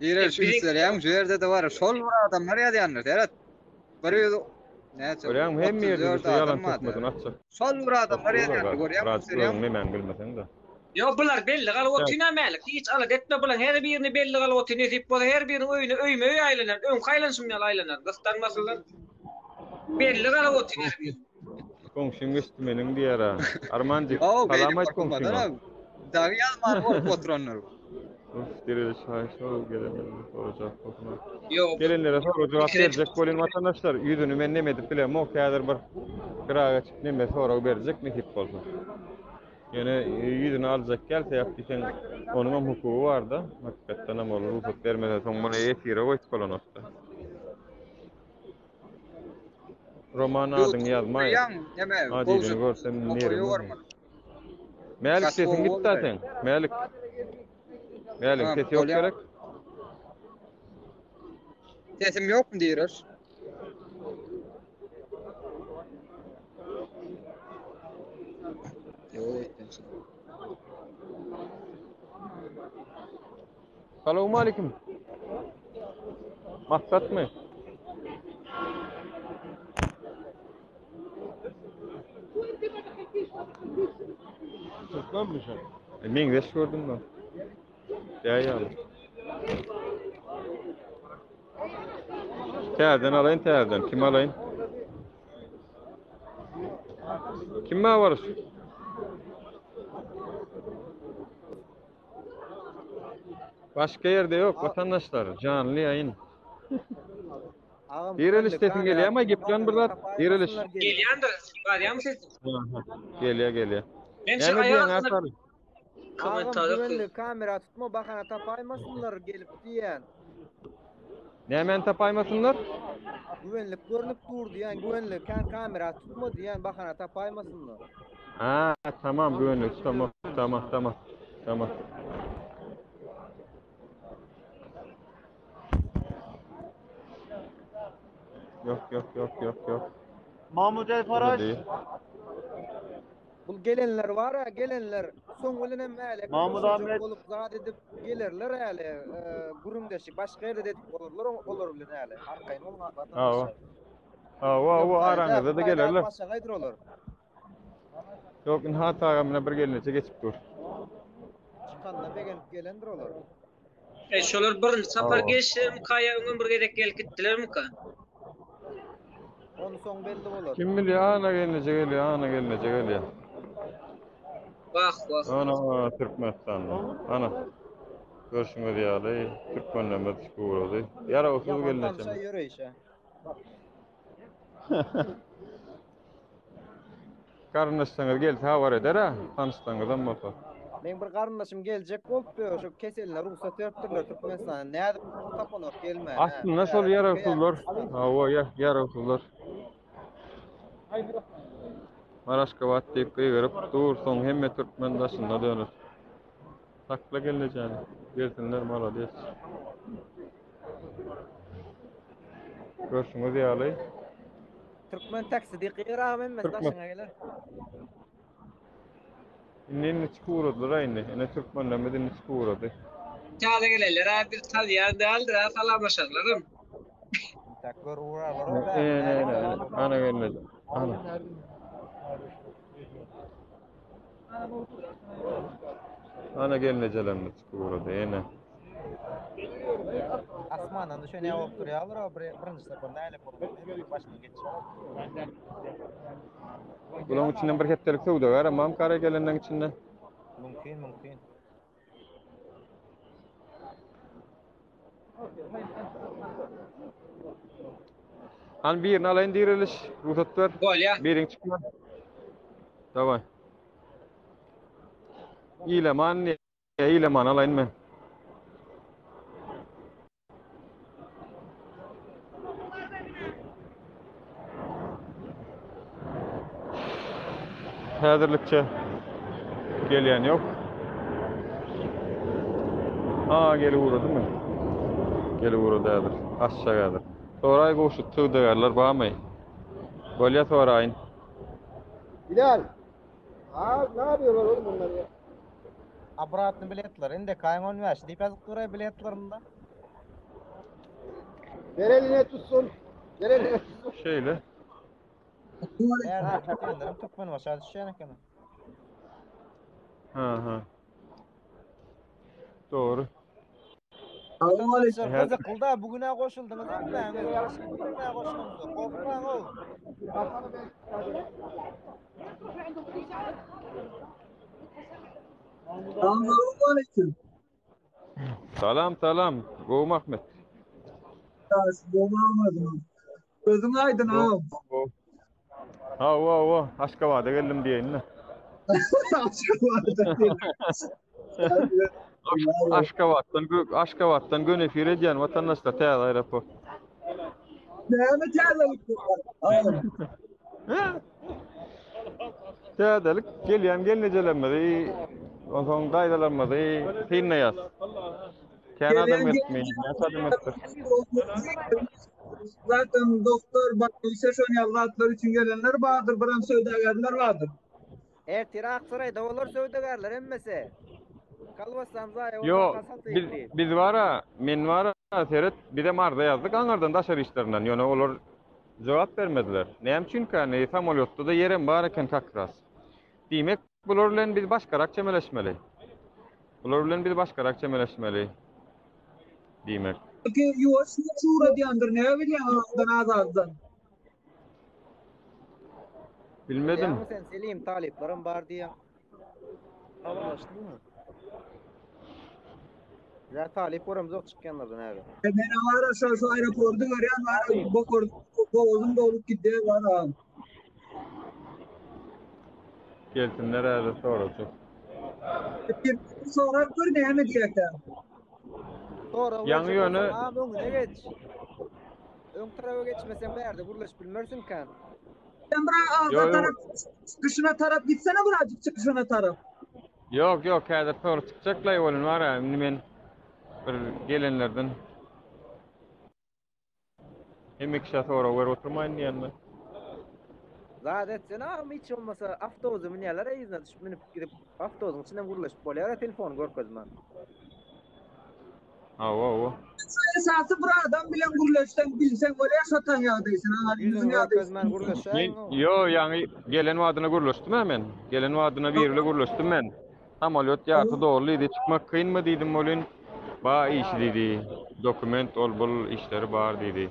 Direliş üns berýäň, şu ýerde-de bar, şol bir adamlar ýazýandyr, seret. Bir ýüz näçe?
Görýäňmi hemme ýerde şu ýalan töhmetini atjak.
Şol bir adamlar ýazýandyr, görýäňmi?
Biraz özüň nemäňi bilmeseň-de.
Ýok bular belli galyp otyrna Mälik hiç alada etme bulaň her birini belli galyp otyr nesip bolsa her biriniň öýüne öýme öý aýlanar öňki aýlanşym ýaly aýlanar gyssanmasynlar belli galyp otyr her biri.
Goňşym geçdi meniň diýer-ä. Armanjyk, salam aýt goňşyňa.
Dagy ýazman bolup oturanlar.
Uf, diriliş haýyş ol gelenlere sorajak bolsun.
Ýok.
Gelenlere sorag jogap berjek bolýan watandaşlar, ýüzüni men neme edip bilemok, häzir bir gyra geçip neme sorag berjek nesip bolsa. Ýöne ýüzüni aljak gelse ýap diýseň, onuňam hukugy bar-da. Hakykatdanam ol rugsat bermese soň muny efire goýup bolanok-da. Roman adyňy ýazmaý. Adyny görsem nerim. Mälik sesiň gitdi seň. Mälik. Mälik ses ýok gerek.
Sesim ýokmy diýir?
Salowmalikim. Maksatmy?
Türkmenmi sen?
E, meňzeş gördüm ben. Däý ýaly. Täzeden alaýyn täzeden. Kim alaýyn? Kim bar? Başga ýerde ýok watandaşlar. Janly ýaýyn. Direliş sesiň gelýärmi? Geplen bir zat. Direliş.
Gelýändir. Barýarmy sesim?
Gelýär, gelýär.
Men şu
Näme diýýäň
aýal
Arslan?
Agam
Kommentariýa
güvenli kamera tutma bahana tapaýmasynlar gelip diýýän.
Nämäni tapaýmasynlar?
Güvenlik görnüp dur diýýän güvenlik kän kamera tutma diýýän bahana tapaýmasynlar.
Ha, tamam güvenlik tamam tamam tamam tamam. Yok yok yok yok yok.
Mahmut El Faraş.
Bul gelenler bar-a, gelenler soň bilenem äle
Mahmut Ahmet.
bolup zat edip gelerler äle, gürrüňdeşlik başga ýerde-de edip bolarlar olar bilen äle. Arkaýyn boluň
watandaşlar. Hawa. Hawa, hawa, araňyzda-da gelerler.
Başagaýdyr olar.
Ýok, indi hat agam bilen bir gelneje geçip dur.
Çykanda begenip gelendir olar.
E şolar birinji sapar gelişlermika ýa öňem bir gezek gelip gitdilermika?
Ony soň belli bolar.
Kim bilýär, ana gelneje gelýär, ana gelneje gelýär.
Wah, wah.
Ana Türkmenistanda. Ana. Görşüňiz ýaly, türkmenlerimiz ugrady. Ýarawsyz
Ýaman
gelnejem.
tanşa ýöreýşe.
Garyndaşlaryňyz gelse habar eder-ä, tanyşlaryňyzam bolsa.
Meň bir garyndaşym geljek bolupdy, şo keseline rugsat beripdirler Türkmenistana. Nädip rugsat tapanok gelmäne.
Aslynda şol ýarawsyzlar, hawa, ýarawsyzlar. Maraşgabat diýip gygyryp dur, soň hemme türkmen daşynda döner. Sakla gelnejäni, gelsinler, malades. Görşüňiz ýaly.
Türkmen taksi diýip gygyr agam hemmesi daşyňa geler.
Indi indi çykyp ugradylar-a indi. Ine türkmenlerimiz indi çykyp ugrady.
Täze gelenler-ä biz tanýan däldir-ä salamlaşarlaram.
Intäk gör ugrarlar-ow
Ene ene ene. Ana gelmedi. Ana. Ana gelnejelerimiz çykyp ugrady ene.
Asmandan düşen ýa bolup durýarlar-ow birinji sapar näle bolup başyna geçýär.
Bularyň içinden bir hepdelik söwdagär hem Ankara gelenleň içinde.
Mümkin, mümkin.
Hany birini alaýyn diriliş, rugsat ber.
Bolýa.
Biriň çykma. Daway. Ilaman Ilaman alaýyn men. Häzirlikçe gelýän ýok. Aa, gelip ugradymy? Gelip ugrady häzir. Aşjak häzir. Soraý Gowşut söwdagärler barmy? Bolýa soraýyn.
Bilal. Aa, ne yapıyorlar oğlum bunlar ya?
Obratny biletler indek aýyň 15 diýip ýazyp dur biletlerinde.
Ver eline tutsun. Ver eline tutsun.
Şeýle.
Bärde gitýänlerim Türkmenbaşa düşýän eken.
Ha ha. Dogry.
Watandaşlar gyzykly da bu güne goşuldyňyz hemmäňiz. Başga birine goşulamzok. Gorkmaň ow.
Salam
Salam salam. Gowmy Ahmet?
Gözüň aýdyn agam.
Hawa hawa Aşgabada geldim diýeýin-de.
Aşgabada.
Aşgabatdan Aşgabatdan göni efir edýän watandaşlar täze aeroport.
Näme täzelik bar?
Täzelik gelýän gelnejelerimizi, onsoň daýzalarymyzy synlaýas. Kän adam gelipmi? Näçe adam gelipdir?
Zaten doktor, bakylsa şon ýaly zatlar üçin gelenler bardyr, biram söwdagärler bardyr.
Ertir Aksaraýda bolar söwdagärler hemmesi. Kolbasam zaýa
Ýo,
bolmasa
biz
satyň diýip.
biz bara, men bara seret, bizem arza ýazdyk aňyrdan daşary işlerinden, ýöne olar jogap bermediler. Näme üçinkä, ne samolýotda-da ýerem bar eken kak ras. Diýmek, bular bilen biz başgarak çemeleşmeli. Bular bilen biz başgarak çemeleşmeli. Diýmek.
Belki ýuwaş-ýuwaş ugradýandyr, näme bilýäň azdan az-azdan.
Bilmedim.
Bilýäňmi sen Selim talyplaram bar diýýäň. Habarlaşdyňmy? Bizä talyp göremzok çykýanlardan häzir.
E men ara şo şu aeroporty görýän bara bokor bogazym dolup gidýär bara.
Gelsinler häzir sorajak.
Bir sorap gör näme diýerkä.
Sorag
Ýaňy
berjek
ýöne
bolsaň agam öňüne geç. Öň taraba geçmeseň bärde gürleşip bilmersiň kän.
Sen bir
Ýo,
arka
ýo.
tarap çykyşyna tarap gitsene birazjyk çykyşyna tarap.
Ýok, ýok, häzir soru çykjaklaý welin bar-a, indi men bir gelenlerden hemme kişä sorag berip oturmaýyn diýende.
Zat etsene agam hiç bolmasa awtobusa münýärler yzyna düşüp münüp gidip awtobusyň içinden gürleşip bolýar-a telefony görkezmän.
Hawa, hawa.
Esasy bir adam bilen gürleşseň bilseň bolýar şo taň ýagdaýsyny,
Ýüzüňi
ýüzüň ýagdaýsyny.
görkezmän
Men
gürleşäýiň-ow.
ýo, ýaňy gelen badyna gürleşdim-ä men. Gelen badyna biri bile gürleşdim men. Samolýot ýarty doly diýdi, çykmak kynmy diýdim welin, ba işi diýdi, dokument ol bul işleri bar diýdi.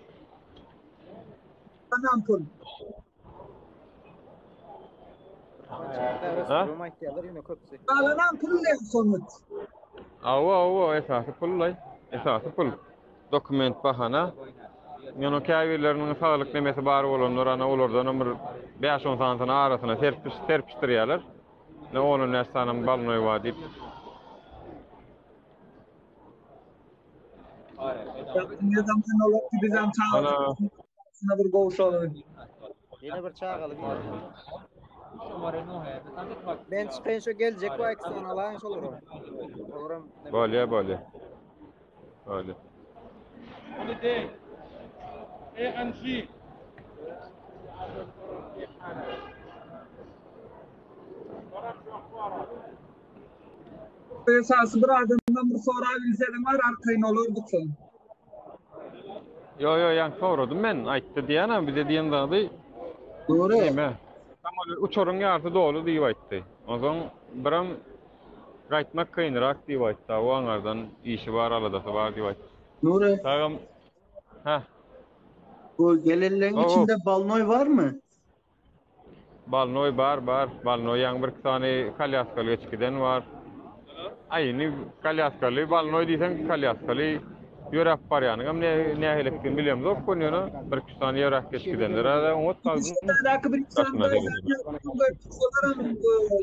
Galan pul.
Ha?
Galanam pul diýen sonuç.
Hawa, hawa, esasy pul-laý. Esasy pul. Dokument bahana. Ýöne käbirleriniň saglyk nemesi bar bolanlar ana olardanam bir bäş-on sanysyny arasyna serpiş serpişdirýärler. Ne on-on bäş sanam balnoý bar diýip.
Ne zaman olar ki bizem çagalarymyzyň bir gowşaly.
Ýene bir çagaly girdi. Men çykaýyn şo geljek bu iki sany alaýyn şolaram. Olaram
Bolýa, bolýa. Bolýa.
Esasy bir adamdan bir sorabilsediň bar arkaýyn bolardyk soň.
Ýo ýo ýaňky soradym men aýtdy diýýän bize diýen zady.
Dogry.
Näme? Samolýot uçaryň ýarysy doly diýip aýtdy. Onsoň biram gaýtmak kynrak diýip aýtdy. O aňardan işi bar, aladasy bar diýip aýtdy.
Nury.
Tagam Hä.
Bu gelenleň içinde balnoý barmy?
Balnoý bar bar. Balnoý ýaňy bir iki sany kolýaskaly geçip giden bar. Aý indi kolýaskaly balnoý diýseň kolýaskaly ýöräp barýanyňam nähilidigini bilemzok ony ýöne bir iki sany ýöräp geçip gidenler hä oňat sagdyn.
Şäherdäki bir iki sany Olaram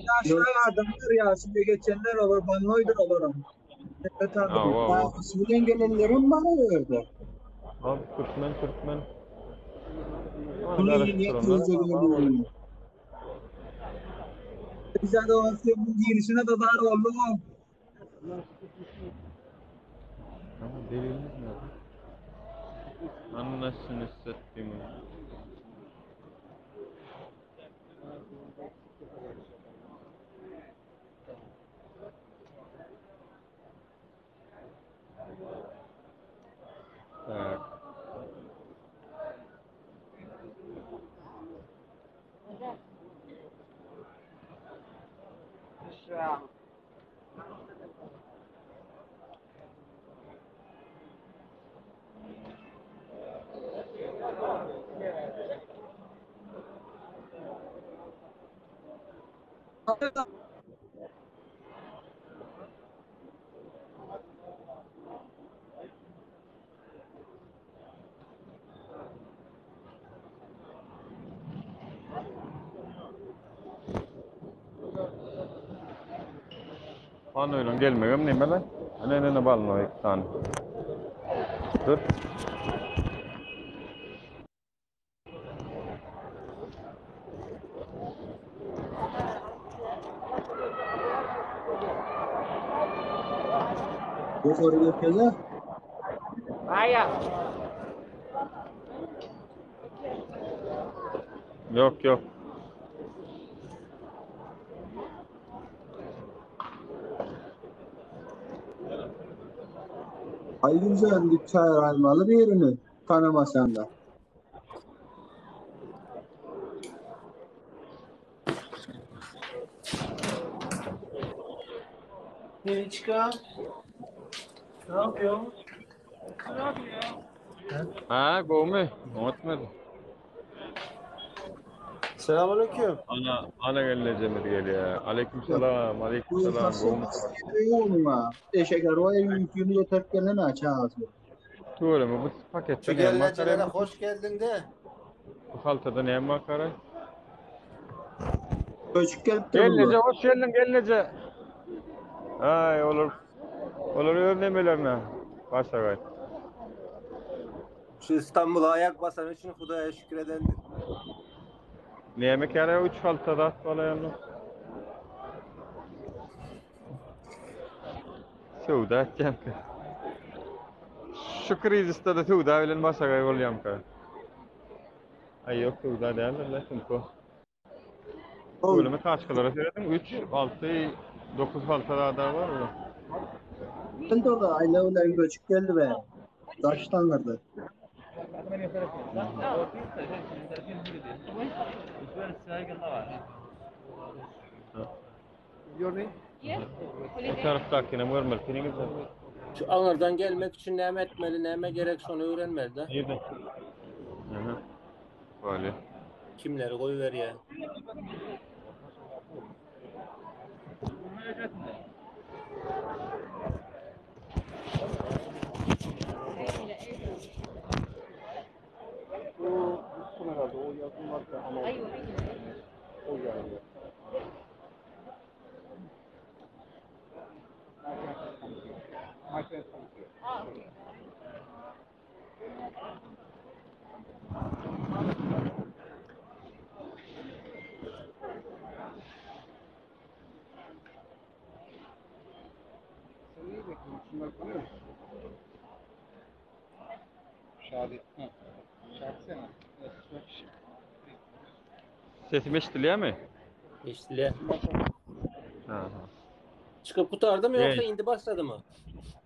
ýaşrak adamlar ýaşy geçenler olar balnoýdyr olaram.
Bagasy bilen gelenlerem bar o ýerde.
Hop, türkmen, türkmen.
Bize de o senin girişine de zar oldu o.
Tamam, delilimiz nerede? Anlaşın hissettiğimi. Tak. Balnoýlaň gelmegem neme-le? Ene ene balnoý iki sany. Dur.
Ýokary görkeze.
Aýa.
Ýok, ýok.
Aý güzel git çaýraýmaly birini tanamasaň-da.
Neliçka. Ne yapıyorsun?
Ha, gowmy? Oňatmady.
Selamünaleyküm.
Ana, ana gelnejemiz gelýär. Aleyküm selam, aleyküm selam. Gowmy?
Eşek araba ýüküni göterip gelen ha çagasy.
Tüweleme bu paketde
Şu
näme bar
gelnejelere hoş geldiň de.
Bu haltada näme bar karaý?
Göçüp gelipdir
Gelneje hoş geldiň gelneje. Aý olar olar öz nemelerine başagaý.
Şu İstanbul'a ayak basan üçin Hudaýa şükür edendir.
Näme karaý üç halta zat balaýanlar. Söwda etýänkä. Şu krizisde-de söwda bilen başagaý bolýamka. Aý ýok söwda däldir la sumka. Bölümi taçkalara serediň 3 6 9 halta zada bar bu.
Geldi o da aýla bilen göçüp geldi be. Daşdan girdi.
Bu tarapdakinem görmeli seniňizden.
Şu aňyrdan gelmek üçin näme etmeli, näme gerek şony öwrenmeli de.
Nirde? Aha. Böyle.
Kimleri goýberýär?
Sesim eşidilýärmi?
Eşidilýär.
Aha.
Çykyp gutardymy ýogsa
Eý.
indi başladymy?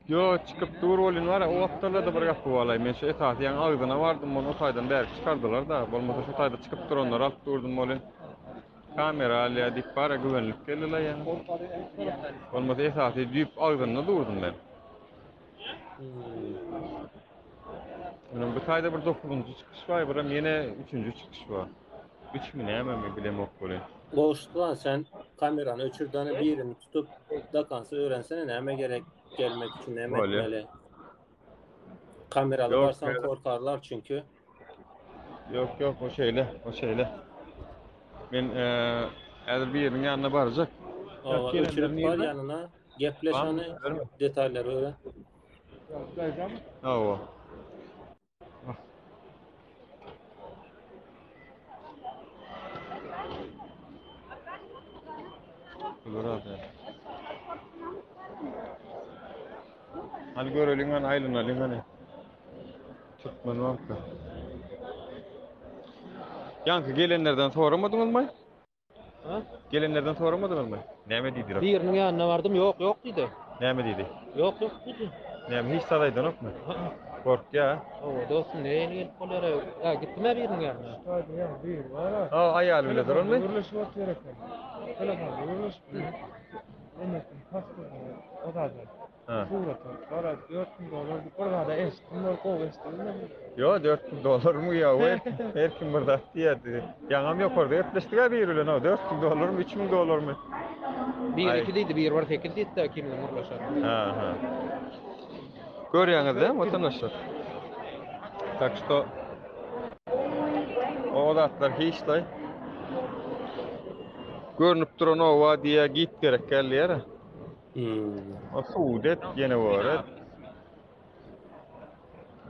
Ýo, çykyp dur welin bar, o gapdalda-da bir gapy balaý. Men şu esasy ýaňy agzyna bardym, ony o taýdan bärik çykardylar-da. Bolmasa şu taýda çykyp duranlary alyp durdum welin. Kamera alýar diýip bar-a güwenilip geldiler ýaňy. Bolmasa esasy düýp agzynda durdum men. Munuň bu taýda bir dokuzynjy çykyş bar, biram ýene üçünji çykyş bar. Üçmi nämemi bilemok welin.
Gowşut lan sen kamerany öçür dana birini tutup dakansy öwrensene näme gerek gelmek üçin näme
Bolýa.
etmeli. Kameraly
Ýok,
barsaň
ýok.
korkarlar çünki.
Ýok, ýok, o şeýle, o şeýle. Men eee häzir biriniň ýanyna barjak.
Owa,
Gelenler
öçürip bar
nirde?
ýanyna gepleş
Barmy,
hany
berme.
detallary öwren.
Hawa. Hany göreliň hany aýlanalyň hany. Türkmen banka. Ýaňky gelenlerden soramadyňyzmy?
Ha?
Gelenlerden soramadyňyzmy? Näme diýdiler?
Biriniň ýanyna bardym, ýok, ýok diýdi.
Näme diýdi?
Ýok, ýok diýdi.
Näme hiç zat aýdanokmy? Gorkýa.
Hawa, dostum, nähili gelip bolýar? Ýa gitdim-ä biriniň ýanyna.
Ha, aýaly bile duranmy?
Gürleşip otyr eken. Telefonda gürleşip. Enesiniň pasportyny o zada.
Ha.
Surata gara 4000 dollar diýip bir zada eşitdim, bir gowy eşitdim.
Ýo, 4000 dollarmy ýa we her kim bir zat diýerdi. Ýaňam ýokarda gepleşdik-ä biri bilen, o 4000 dollarmy, 3000 dollarmy?
Bir
Aý.
iki diýdi, bir bir sekiz diýdi-de kim bilen gürleşen.
Ha, ha. Görýäňiz dämi, watandaşlar? Tak что o zatlar hiç-laý. Görnüp duran oba diýýär, git gerek gel diýer. O sud et, ýene bor et.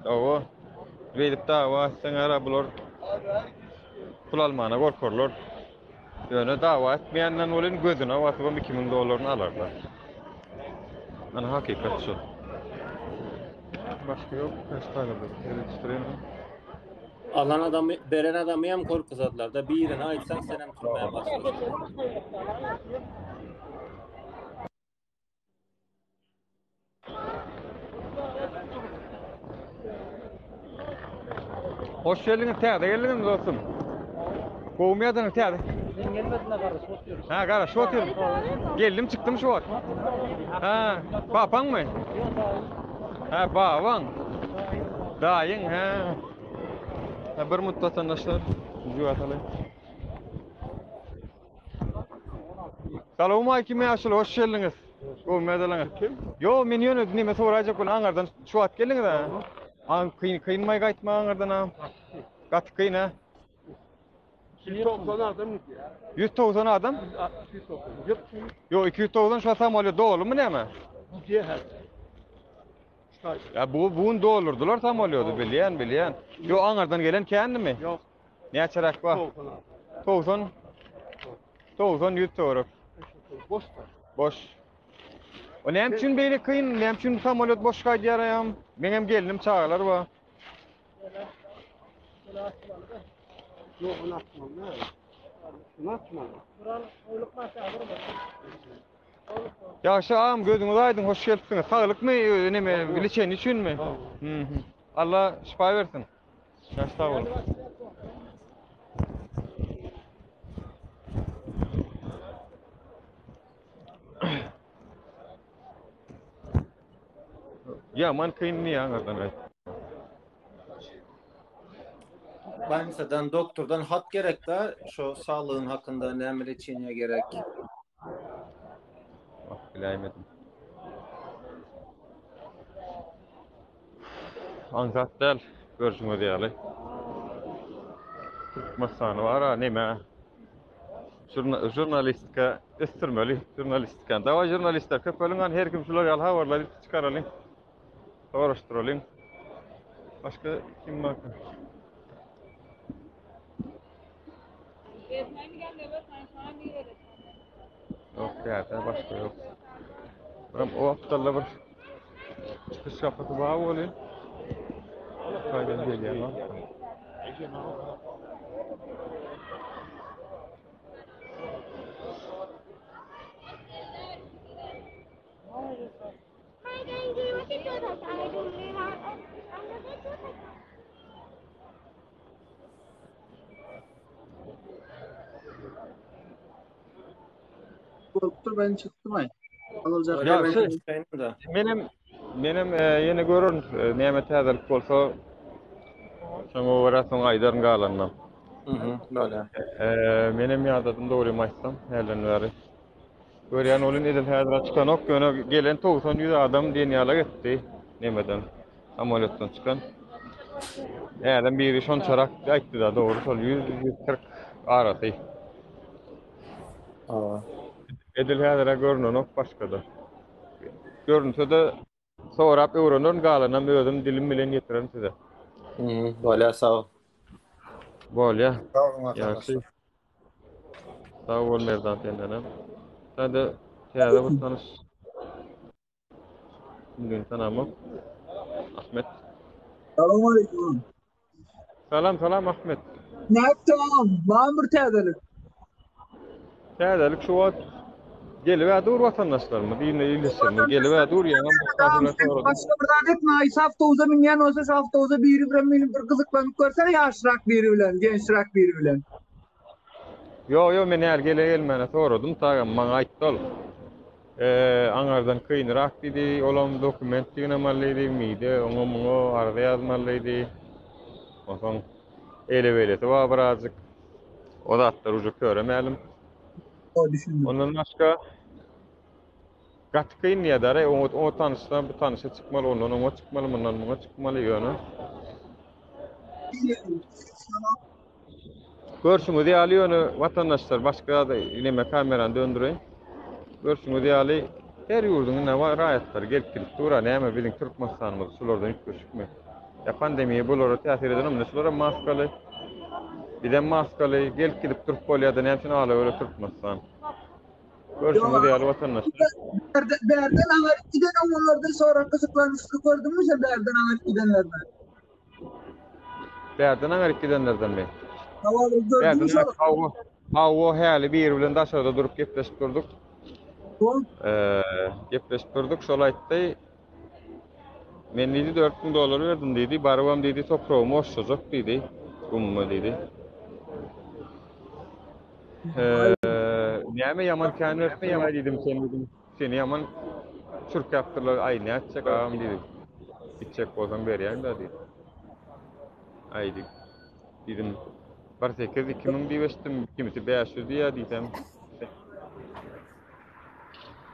Owa. Beýdip dawa etseň ara bular pul almana gorkarlar. Ýöne dawa etmeýänden welin gözüne basybam 2000 dollaryny alarlar. Ana hakykat şu. Başga ýok, kaç tane bir seredişdireyim.
Alan adamy, beren adamy hem gorkuzarlar-da, birini aýtsaň senem türmä basarlar.
Hoş geldiňiz, täze geldiňizmi dostum? Gowumy ýadyňyz täze?
Men gelmedim-de garaşyp otyryn.
Ha, garaşyp otyryn. Geldim çykdym şu wagt. Ha, papaňmy? Ha, babaň. Daýyň, ha. Ha, bir mutlu vatandaşlar. Jüw ataly. Salowmalikim ýaşuly, hoş geldiňiz. Gowy medalaňyz. Kim? Ýo, men ýöne neme soraýjak bolan aňardan şu wagt geldiňiz ha? Aň kyn kynmaý gaýtma aňardan ha. Gaty kyn ha.
190 adam gidýär.
190 adam?
290.
Ýo, 290 şu samolýot dolumy näme?
Gidýär häzir.
Ya bu bugün doldurdular samolýody bilýän bilýän. Ýo aňardan gelen kändimi?
Ýok.
Näçeräk bar? 90. 90 100 töwerek.
Boş.
Boş. O näme üçin beýle kyn? Näme üçin samolýot boş gaýdýar aýam? Meňem gelnim çagalar bar.
Ýok, onu atmaly. Şunu atmaly.
Ýagşy agam gözüňiz aýdyň hoş gelipsiňiz. Saglykmy neme liçeni üçinmi? Hı. Allah şypa bersin. Ýagşy sag boluň. Ýaman kyn diýýär aňyrdan gaýt.
Bolnisadan doktordan hat gerek-da, şo saglygyň hakynda näme leçeniýe gerek.
Bak biläýmedim. Aňsat däl, görşüňiz ýaly. Türkmenistany bar-a, neme? Žurnalistika ösdürmeli, žurnalistikany. Dawaý žurnalistler köpeliň, hany her kim şular ýaly habarlary çykaralyň. Soraşdyralyň. Başga kim bar? Ýok, bärde başga ýok. Biram o gapdalda bir çykyş gapysy bar welin. Taýdan gelýän bar.
Bolupdyr ben çykdym aý. Alyljak
Ýa, Menem menem e, ýene görerin e, näme täzelik bolsa şoňa görä soň aýdaryn galanyny.
Mhm, bolýar.
E, menem ýadadym dogrymy aýtsam, hälden bäri. Görýän welin edil häzir çykanok, ýöne gelen 90-100 adam diýen ýaly etdi nemeden, samolýotdan çykan. Älem biri şonçarak aýtdy-da, dogry şol 100-140 arasy.
Hawa.
Edil häzir-ä görnenok başga-da. Görünse-de sorap öwrenerin, galanam özüm dilim bilen ýetirerin size.
Mhm, bolýar, sag bol.
Bolýar.
Sag boluň
Ýagşy.
watandaşlar.
Sag bol Merdan sendenem. Sen-de täze bir tanyş. Kimdigini tanamok. Ahmet.
Salam aleyküm.
Salam salam Ahmet.
Nätdi agam? Barmy bir täzelik?
Täzelik şu wagt gelip dur watandaşlarymyz, ýene ildeşlerimiz gelip dur, ýaňam bir
Agam sen başga bir zat etme, aýsy awtobusa münýän bolsa şu awtobusa biri bilen münüp bir gyzyklanyp görsene ýaşrak biri bilen, gençräk biri bilen.
Ýo ýo men häli gele gelmäne soradym tagam maňa aýtdy ol. Eee aňardan kynrak diýdi, olam dokument ýygnamaly diýdi, mide oňa muňa arza ýazmaly diýdi. Onsoň eýle beýlesi bar birazjyk. O zatlar uje köre mälim.
O düşündim.
Ondan başga gaty kyn diýýär-dä, o o tanyşdan bu tanyşa çykmaly, ondan oňa çykmaly, mundan muňa çykmaly ýöne. Görşüňiz ýaly ýöne watandaşlar başga zada neme kamerany döndüreýin. Görşüňiz ýaly her ýurduň ine raýatlary gelip gidip dur-a näme biziň Türkmenistanymyz şulardan üýtgeşikmi? Ýa pandemiýa bulara täsir edenommy? Şularam maskaly. Bizem maskaly gelip gidip durup bolýa-da näme üçin ala-böle Türkmenistan? Görşüňiz ýaly watandaşlar.
Bärden aňaryk giden oglanlardan sorak gyzyklanyşly gördüňmi sen bärden aňaryk gidenlerden?
Bärden aňaryk gidenlerdenmi?
Hawa, gördüňmi şol?
Hawa, hawa, häli biri bilen daşarda durup gepleşip durduk. Eee, gepleşip durduk, şol aýtdy. Men diýdi 4000 dollar berdim diýdi, barybam diýdi topragymy oşşajak diýdi, gumuma diýdi. Eee, näme ýaman kän beripmi ýa diýdim sen diýdim. Seni ýaman çürkäpdirler, aý nätjek agam diýdi. Gitjek bolsaň berýän-dä diýdi. Aý diýip, diýdim, bir sekiz, 2000 diýip eşitdim, kimisi 500 diýýär diýsem.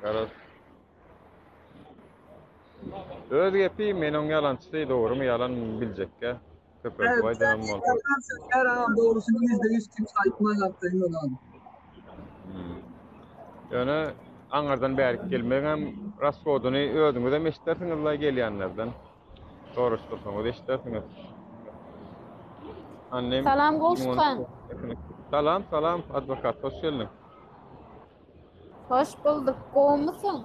Garaz. Öz gepi, men oň ýalançysy, dogrumy ýalanmy biljekkä. Köpeltip aýdanam bolsa.
Her agam dogrusyny %100 kimse aýtmaz arkaýyn bol agam.
Ýöne aňyrdan bärik gelmegiňem rashodyny özüňizem eşidersiňiz-la gelýänlerden. Soraşdyrsaňyz eşidersiňiz. Annem
Salam Gowşut han.
Salam, salam adwokat hoş geldiň.
Hoş bulduk. Gowumysyň?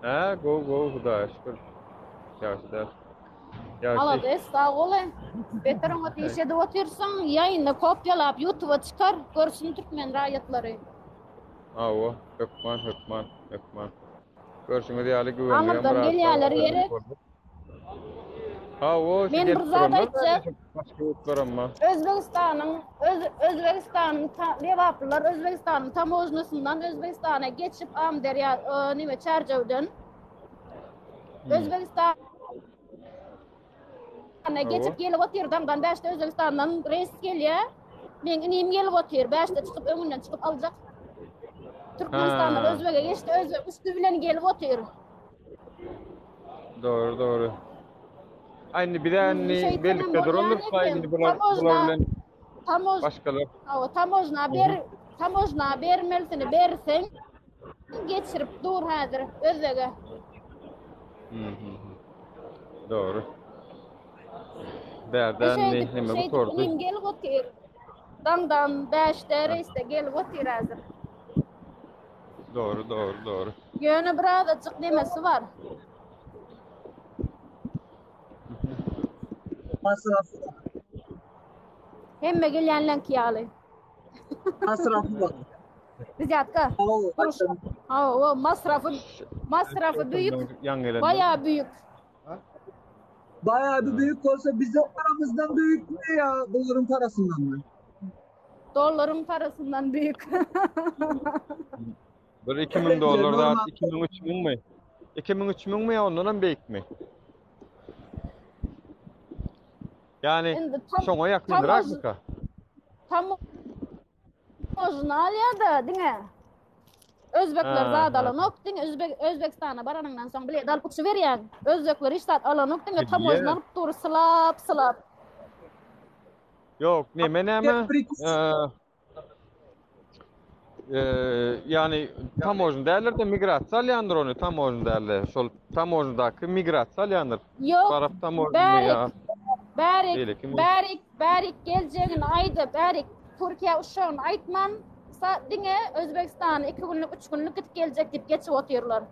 Hä, gowy gowy Hudaýa şükür. Ýagşy däl. Ýagşy.
Malades, sag bol. Beter oňat iş edip otyrsyň. Ýaýyny kopýalap ýutuba çykar, görsün türkmen raýatlary.
Hawa, hökman, hökman, hökman. Görşüňiz ýaly güwenligem
Aňyrdan
biraz
gelýärler gerek.
Hawa, şu
Men bir
gelip
zat
duranlar
aýtjak.
Başga ýurtlaram bar.
Özbegistanyň öz Özbegistanyň ta, lebaplylar Özbegistanyň tamožnasyndan Özbegistana geçip Amderýa e, nime Çärjewden
Hmm.
Özbegistana
Hawa.
geçip gelip otyr daňdan bäşde Özbegistandan reýs gelýär. Meň inim gelip otyr. Bäşde çykyp öňünden çykyp aljak. Türkmenistandan
Ha.
Özbege geçdi. Özbek üstü bilen gelip otyr.
Dogry, dogry. Ay indi bize
Hmm,
indi
şeýtsenem
birlikde
bolýan
durandyr,
eken.
indi bular
Tamojna,
bular bilen
tamoj,
başgalar.
hawa, tamojna ber, tamojna bermelisini berseň geçirip dur häzir Özbege.
Mhm. Dogry. Bärden
Şeýdip,
neme
şeýdip
gutardy.
inim gelip otyr. Daňdan bäşde reýsde gelip otyr häzir.
Dogry, dogry, dogry.
Ýöne birazajyk nemesi bar.
Masrafy bar.
Hemme gelýänleňki ýaly.
Masrafy bar.
Wzýatka.
Hawa,
Hawa, masrafy masrafy büyük.
Ýaňy gelen.
Baýa büyük.
Baýaby büyük bolsa bize paramyzdan büyük mü ya dollaryň parasyndan mı?
Dollaryň parasyndan büyük.
Bir 2000 dollar zat 2000 3000 mi? 2000 3000 mi ya ondan hem beýikmi? Yani
Indi tam
şoňa ýakynrakmyka?
Tam Tamojna alýar-da diňe. Özbekler zat alanok, diňe Özbek Özbegistana baranyňdan soň bilet alyp uçuberýäň. Özbekler hiç zat alanok, diňe tamojna alyp dur, sylap, sylap.
Ýok, neme näme? Ýani tamojna däldir-de migrasiýa alýandyr ony tamojna dälde. Şol tamojnadaky migrasiýa alýandyr.
Ýok. Baryp tamojna ýa. Bärik, bärik, bärik geljegini aýdyp, bärik Türkiýä uçjagyny aýtman, diňe Özbegistana 2 günlük, 3 günlük gidip geljek diýip geçip otyrlar.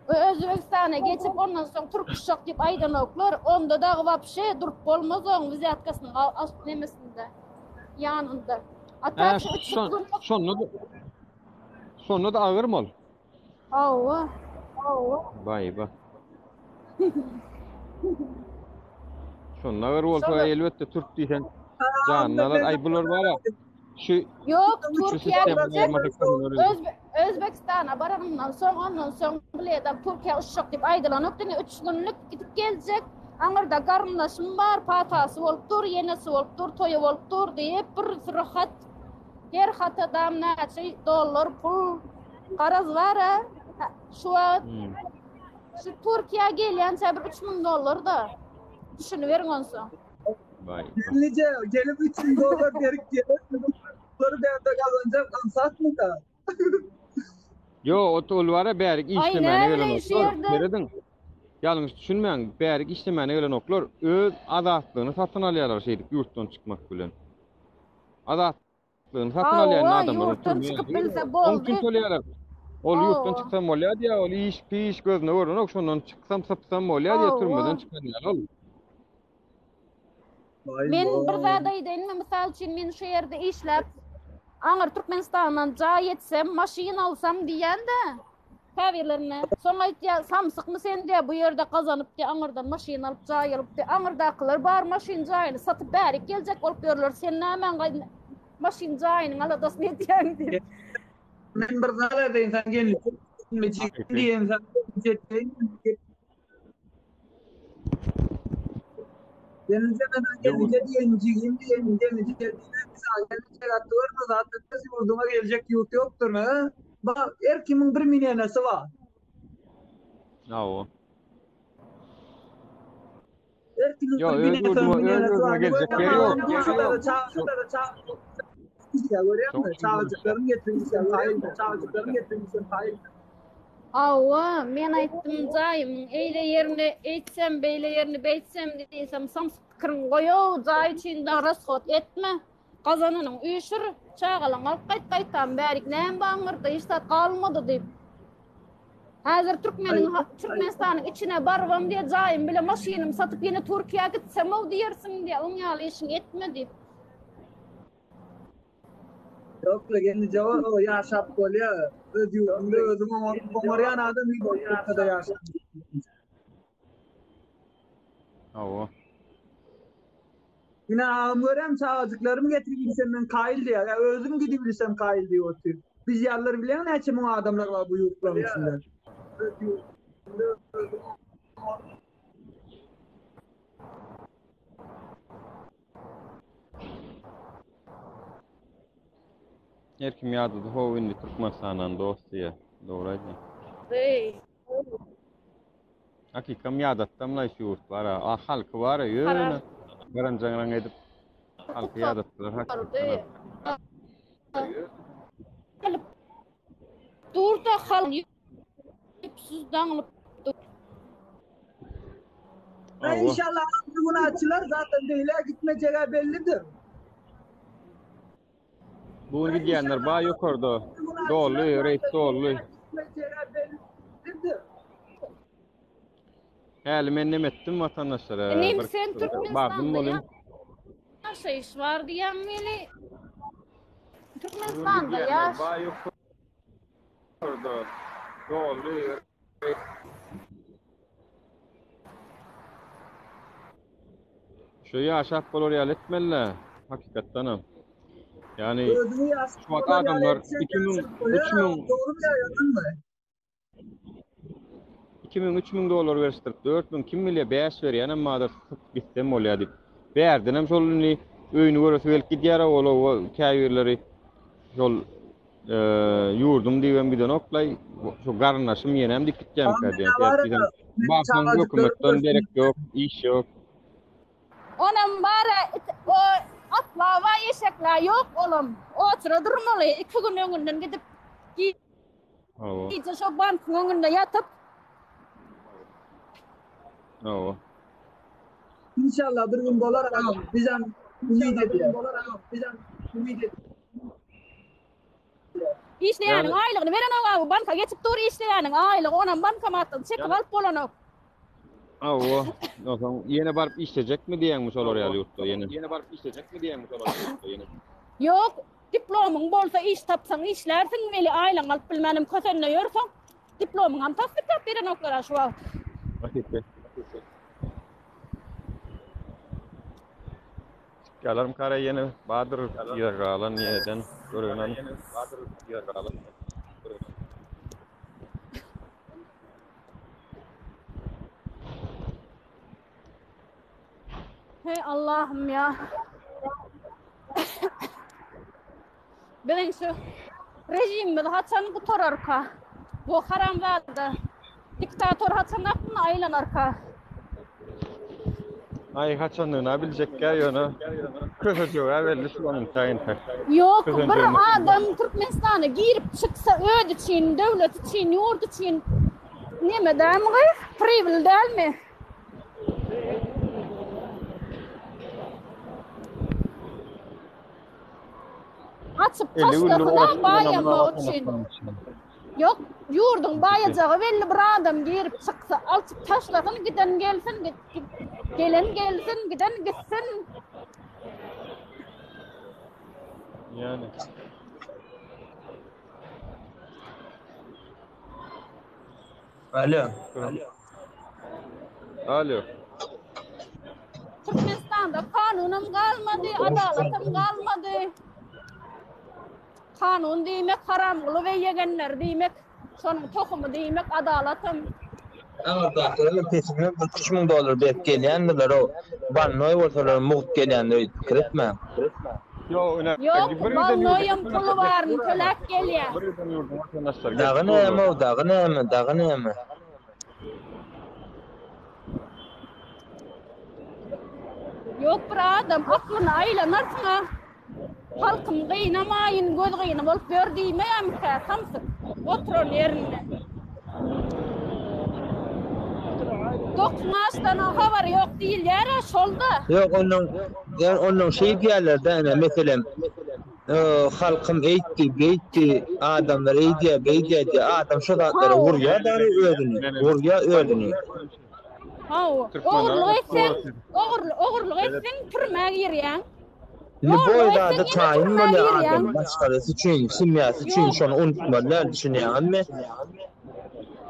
Özbegistana geçip ondan soň türk uçjak diýip aýdanoklar. Onda dagy wapşe durup bolmaz oň wzýatkasynyň nemesinde ýanynda. A tak şu üç
günlük Şonda da Şonda da agyrmy ol?
Hawa.
Baý ba. Şonda agyr bolsa elbetde türk diýseň janyny alar. Aý bular bara Şu
Ýok, Türkiýä gitjek. Özbegistana baranyndan soň, ondan soň bilet alyp Türkiýä uçjak diýip aýdylanok, diňe üç günlük gidip geljek. Aňyrda garyndaşym bar, patasy bolup dur, ýenesi bolup dur, toýy bolup dur diýip, bir süri hat, her hata dam näçe dollar pul, garaz bar-a. Şu wagt şu Türkiýä gelýänçä bir 3000 dollar-da. Düşüniberiň onsoň.
Vay. Gelince gelip 3000 dolar berip gelip doları bärde kazanacak ansatmy da?
Yo, o ol bara bärik işlemäne gelen oklar. Serediň. Ýalňyş düşünmäň, bärik işlemäne gelen oklar öz azatlygyny satyn alýarlar şeýdip ýurtdan çykmak bilen. Azat Ýurtdan satyn alýan adamlar
ýurtdan çykyp bilse boldy.
Oň üçin töleýärler. Ol ýurtdan çyksam bolýar diýýär, ol iş piş gözüne görnenok, şondan çyksam sypsam bolýar diýýär, türmeden çykan ýaly ol.
Men bir zat aýdaýynmy, mysal üçin men şu ýerde işläp, aňyr Türkmenistandan jaý etsem, maşyn alsam diýýän-de. Käbirlerine. Soň aýtýar, samsykmy sen diýýär, bu ýerde gazanyp diýýär, aňyrdan maşyn alyp, jaý alyp diýýär. Aňyrdakylar bar maşyn jaýyny satyp bärik geljek bolup ýörler, sen nämäň maşyn jaýynyň aladasyny edýäň diýip.
Men bir zat aýdaýyn sen gelin diýen sen Gelince ben gelince diýen jigim diýen gelince diýen gelince gatdy görme zaten öz ýurduňa geljek ýurt ýokdur ne? Bak her kimiň bir minenesi bar.
Hawa.
Her kimiň
Ýok,
bir
öz
minenesi
ýurduma, öz
minenesi
ýurduma
bar.
geljek ýeri ýok.
Görýäňmi? Çagajyklaryň getirmişem taýyn, çagajyklaryň getirmişem taýyn.
Hawa, men aýtdym jaýymyň eýle ýerini eýtsem, beýle ýerini beýtsem diýsem, samsyk pikiriňi goý-ow, jaý üçin dagy rashod etme. Gazananyňy üýşür, çagalaňy alyp gaýt gaýtam bärik näme bar aňyrda hiç zat galmady diýip. Häzir türkmeniň Türkmenistanyň içine barybam diýe jaýym bile maşynymy satyp ýene Türkiýä gitsem-ow diýersiň diýe, oň ýaly işiňi etme diýip.
Ýok-la, gelneje o ýaşap bolýa. Öz ýurduňda özüň oňarýan adam ýurtda ýaşap.
Hawa.
Ine agam görýäň çagajyklarymy getirip bilsem men kaýyl diýýär. Ýa özüm gidip bilsem kaýyl diýip otyr. Biz ýalylar bilýäň näçe müň adamlar bar bu ýurtlaryň içinde.
Her kim ýadady how indi Türkmenistandan dost diýýär. Dogry aýdýaň.
Eý.
Hakykam ýadatdamlaý şu ýurt bar-a. A halky bar-a ýöne gyranjaňraň edip halky ýadatdylar hakykatdanam.
Dur-da halk ýüpsüz daňylyp dur.
Hawa. Inşallah bir gün açylar zaten beýle gitmejegi bellidir.
Bu gün gidýänler bar ýokarda. Dolly, reýs dolly. Häli men neme etdim watandaşlara?
Inim sen Türkmenistanda ýaşaýyş bar diýýäň weli Türkmenistanda ýaş.
Bar ýokarda. Dolly. Şu ýaşap bolar ýaly etmeli-dä, hakykatdanam. Ýagny
Özüňi ýaşap
şu wagt
bolar ýaly
adamlar
etseň
2000,
ýaşap bolýar
3000,
agam, dogrumy ýa ýalanmy?
2000, 3000 dollar berişdirip, 4000 kim bilýär 5 berýänem bardyr, sypyp gitsem bolýar diýip. Bärdenem şol indi öýüni göresi gelip gidýär-ä ol oba käbirleri şol ýurdum diýibem gidenok-laý, şu garyndaşym ýenem diýip gitýärmikä
Agam
diýýän.
men
Sebäp
bar
diýseň,
meniň
barsaň
çagajyklarym
hökümetden
görsün
derek ýok, iş ýok.
Onam bara o atla wa eşekla ýok olam otura durmaly iki gün öňünden gidip
Hawa.
gije şo bankyň öňünde ýatyp
Hawa.
Inşallah bir gün bolar agam bizem umyt edýäs.
Işleýäniň
Ýagny
aýlygyny berenok abi banka geçip dur işleýäniň aýlygy onam bankomatdan çekip alyp bolanok.
Hawa, onsoň ýene baryp işlejekmi diýýäňmi şolar ýaly ýurtda ýene?
Ýok, diplomyň bolsa iş tapsaň işlärsiň weli aýlygyňy alyp bilmänem kösenine ýörseň diplomyňam tassyklap berenoklar-a şu wagt.
Çykýarlarmy kara ýene bardyr ýer galan ýerden görünen.
Hey Allah'ım ya. Biziň şu rejimimiz haçan gutararka? Bu haramzada diktator haçan aklyna aýlanarka?
Aý haçandygyna biljekkä ýöne kösejegi belli şu onuň taýynta.
Ýok, bir adam Türkmenistana girip çyksa öz üçin, döwlet üçin, ýurt üçin neme dälmi gyz? Pribil dälmi? Açyp taşlasyn-a baýamak üçin. Ýok, ýurduň baýajagy belli bir adam girip çyksa, alçyp taşlasyn, giden gelsin, gelen gelsin, giden gitsin.
Ýani.
Alo.
Alo.
Türkmenistanda kanunam galmady, adalatam galmady. Kanun diýmek Haramguly we ýegenleri diýmek, şonuň tohumy diýmek adalatam.
Aňyrdakylaram pesinden bir 3000 dollar berip gelýändirler-ow. Bannoý bolsalar mugt gelýändir öýdüp pikir etmäň.
Ýok, bannoýam puly baryny töläp gelýär.
Dagy näme-ow, dagy näme, dagy näme.
Ýok bir adam aklyna aýlanarsyň-a. Halkym gynamaýyn göz gyny bolup ýör diýmeýärmikä samsyk oturan ýerinde. Dokuň açdan habary ýok diýilýär-ä şol-da.
Ýok onnoň onnoň şeý diýýärler-dä ine meselem halkym eýtdi beýtdi adamlar eýdýä beýdýä diýýär adam şo zatlara urýa dary özüni urýa özüni.
Hawa ogurlyk etseň ogurlyk etseň türmä girýäň.
Lýuboý zada taýyn bolýar adam maşgalasy üçin, semýasy üçin şony unutmaly däl düşünýäňizmi?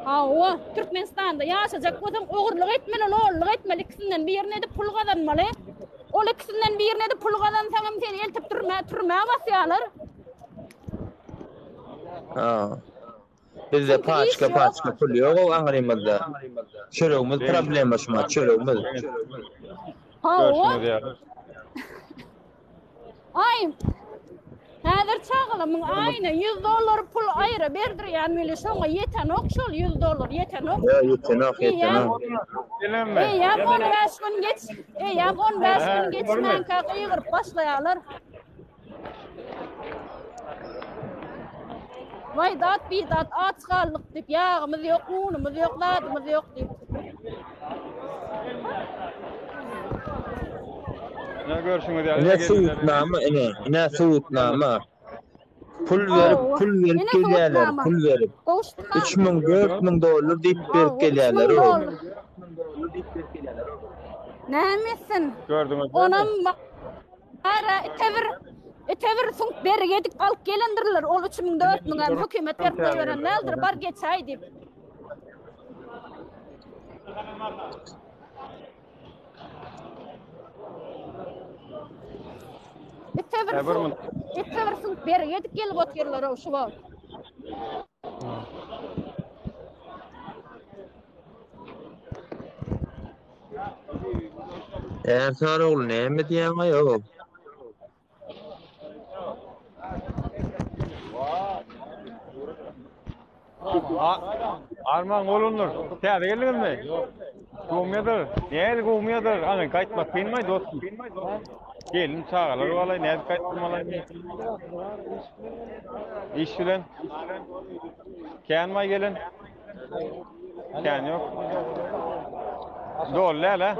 Hawa, Türkmenistanda ýaşajak bolsaň ogurlyk etmeli, lollyk etmeli, ikisinden birini edip pul gazanmaly. Ol ikisinden birini edip pul gazansaňam seni eltip türmä, türmä basýarlar.
Ha. Bizde paçka paçka pul ýok aňrymyzda. Çöregimiz problema şumat çöregimiz.
Hawa. Aý. Häzir çagalamyň aýyna 100 dollar pul aýra berdirýän weli şoňa ýetenok şol 100 dollar ýetenok.
Ýa ýetenok ýetenok.
Eýýäm 15 gün geç, eýýäm 15 gün geçmänkä gygyryp başlaýarlar. Waý dat bidat aç galdyk diýip, ýagymyz ýok, unumyz ýok, zadymyz ýok diýip.
Ne görşüňiz ýaly.
Ine subutnama ine, ine subutnama. Pul berip, pul berip gelýärler, pul berip. 3000, 4000 dollar diýip berip gelýärler.
Näme etsin?
Gördüňiz.
Onam Ara ite bir ite bir süňk bergi edip alyp gelendirler. Ol 3000 4000 hem hökümet berip goýberen däldir. Bar geçäý diýip. Ete bir süňk, ete bir süňk bergi edip gelip otyrlar-ow şu wagt.
Ärsar ogly näme diýýäň-aý-ow?
Arman oglanlar, täze geldiňizmi? Gowmyýadyr. Näli gowmyýadyr? Ana gaýtmak kynmaý dostum. Gelin çagalar balaý, nädip gaýtmaly? Iş bilen. Känmaý gelen? Kän ýok. Doly däl, ha?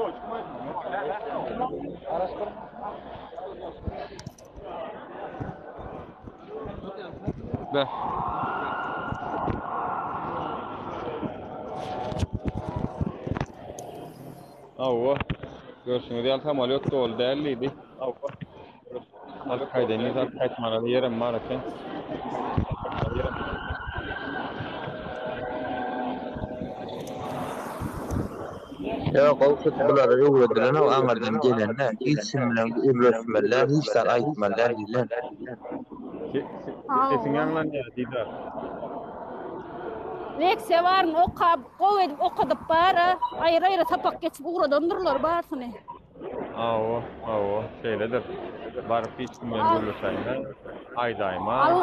Be. Hawa. Görşüňiz ýaly samolýot doly däl diýdi. Hawa. Alyp gaýdaýyn diýse alyp gaýtmana ýerem bar eken.
Ýok, Gowşut bulara öwredilenok aňyrdan gelende hiç kim bilen gürleşmeli däl, hiç zat aýtmaly däl diýlen.
Sesiň ýaňlanýar Didar.
Leksiýa baryny okap, gowy edip okadyp bara, aýry-aýry sapak geçip ugradandyrlar barysyny.
Hawa, hawa, şeýledir. Baryp hiç kim bilen gürleşäýme, aýdaýma.
Al,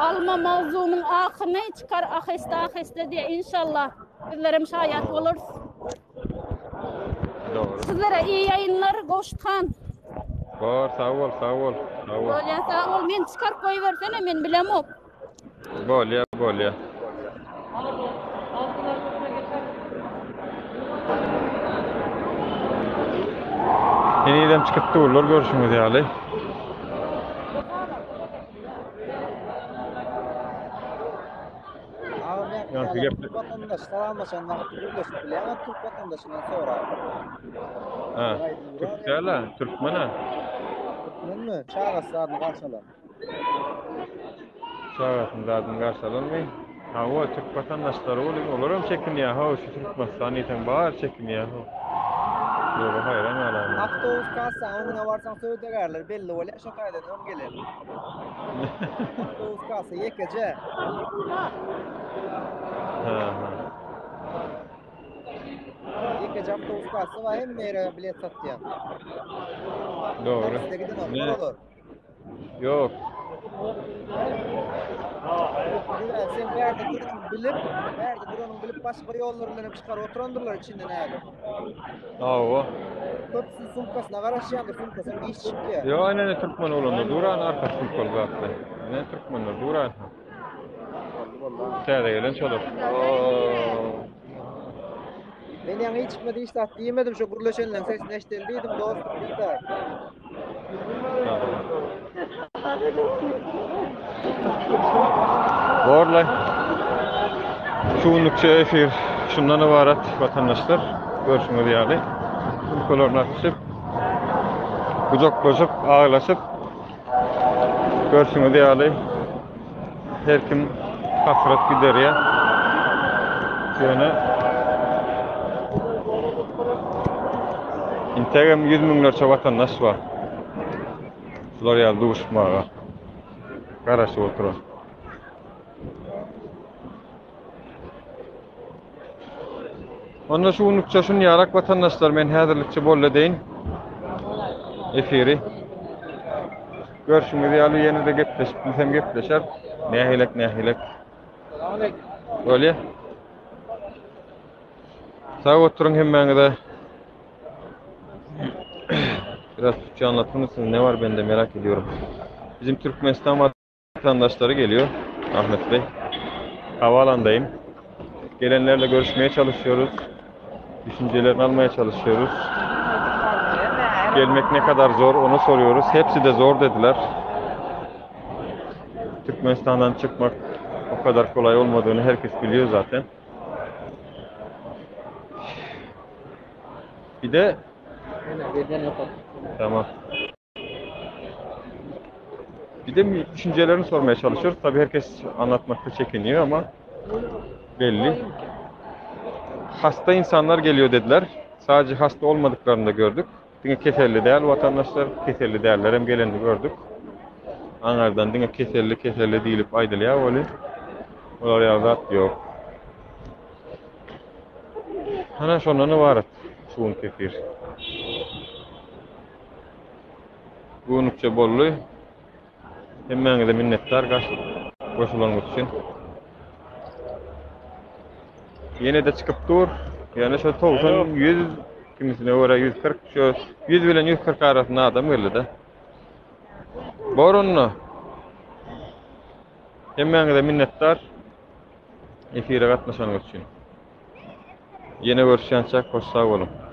alma mawzumyň ahyny çykar aheste-aheste diýe inşallah. Bizlerem şaýat bolarys.
Dogry.
Sizlere iyi ýaýynlar Gowşut han.
Bor, sag bol, sag bol. Sag bol.
Bolýa sag bol. Men çykaryp goýbersene men bilemok.
Bolýa, bolýa. Henizem çykyp durlar görşüňiz ýaly.
Ýaňky gep Türk vatandaş salamlaşan wagty gürleşip bilýäňä türk vatandaşyndan sorap.
Ha, türk däl-ä, türkmen-ä.
Türkmenmi? Çagasy zadyny garşy alan.
Çagasyny zadyny garşy alanmy? Hawa, türk vatandaşlary bolýar, olaram çekinýär, haw, şu Türkmenistan diýseň bary çekinýär, haw. Şulara haýran galaýyn.
Awtobus kassaň öňüne barsaň söwdagärler belli bolýar şo taýdan öň gelen. Awtobus kassa ýekeje.
Ha, ha.
Ýekeje awtobus kassa bar hemme ýere bilet satýan.
Dogry.
Takside gidenoklar olar.
Ýok.
Bilal, sen bärde duranyňy bilip, bärde duranyňy bilip başga ýollar bilen hem çykaryp oturandyrlar içinden häzir.
Hawa.
Köpüsi sumkasyna garaşýandyr, sumkasam giç çykýar.
Ýok, ine türkmen oglanlar duran arkasy sumkaly zatly. Ine türkmenler duran. Täze gelen şolar. Oo.
Men ýaňy hiç kime hiç zat diýmedim, şo gürleşenleň sesini eşideli diýdim, dostum Didar.
Borlaý. Şu günlükçe efir şundan ybarat watandaşlar. Görşüňiz ýaly. Sumkalaryny atyşyp, gujaklaşyp, aglaşyp görşüňiz ýaly Her kim hasrat giderýär. Ýöne integem ýüz müňlerçe watandaş bar. Şular ýaly duşmaga garaşyp oturan. Onda şu günlükçe şun ýarak watandaşlar men häzirlikçe boldy edeýin. Efiri. Görşüňiz ýaly ýene-de gepleşip bilsem gepleşer. Nähilek nähilek. Bolýa. Sag oturyň hemmäňize. Biraz Türkçe anlatır mısınız? Ne var bende merak ediyorum. Bizim Türkmenistan vatandaşları geliyor. Ahmet Bey. Havaalandayım. Gelenlerle görüşmeye çalışıyoruz. Düşüncelerini almaya çalışıyoruz. Gelmek ne kadar zor onu soruyoruz. Hepsi de zor dediler. Türkmenistan'dan çıkmak o kadar kolay olmadığını herkes biliyor zaten. Bir de Tamam. Bir de düşüncelerini sormaya çalışıyoruz. Tabii herkes anlatmakta çekiniyor ama belli. Hasta insanlar geliyor dediler. Sadece hasta olmadıklarını da gördük. Diňe keselli däl watandaşlar, keselli dällerem gelenini gördük. Aňardan diňe keselli keselli diýlip aýdylýar weli, olar ýaly zat ýok. Ana şondan ybarat şu günki efir. Bu günlükçe boldy. Hemmäňize minnetdar goşulanyňyz üçin. Ýene-de çykyp dur. Ýöne şo 90, 100 kimisine görä 140, şo 100 bilen 140 arasynda adam geldi-de. Bor onda. Hemmäňize minnetdar. Efire gatnaşanyňyz üçin. Ýene görüşýänçäk hoş sag boluň.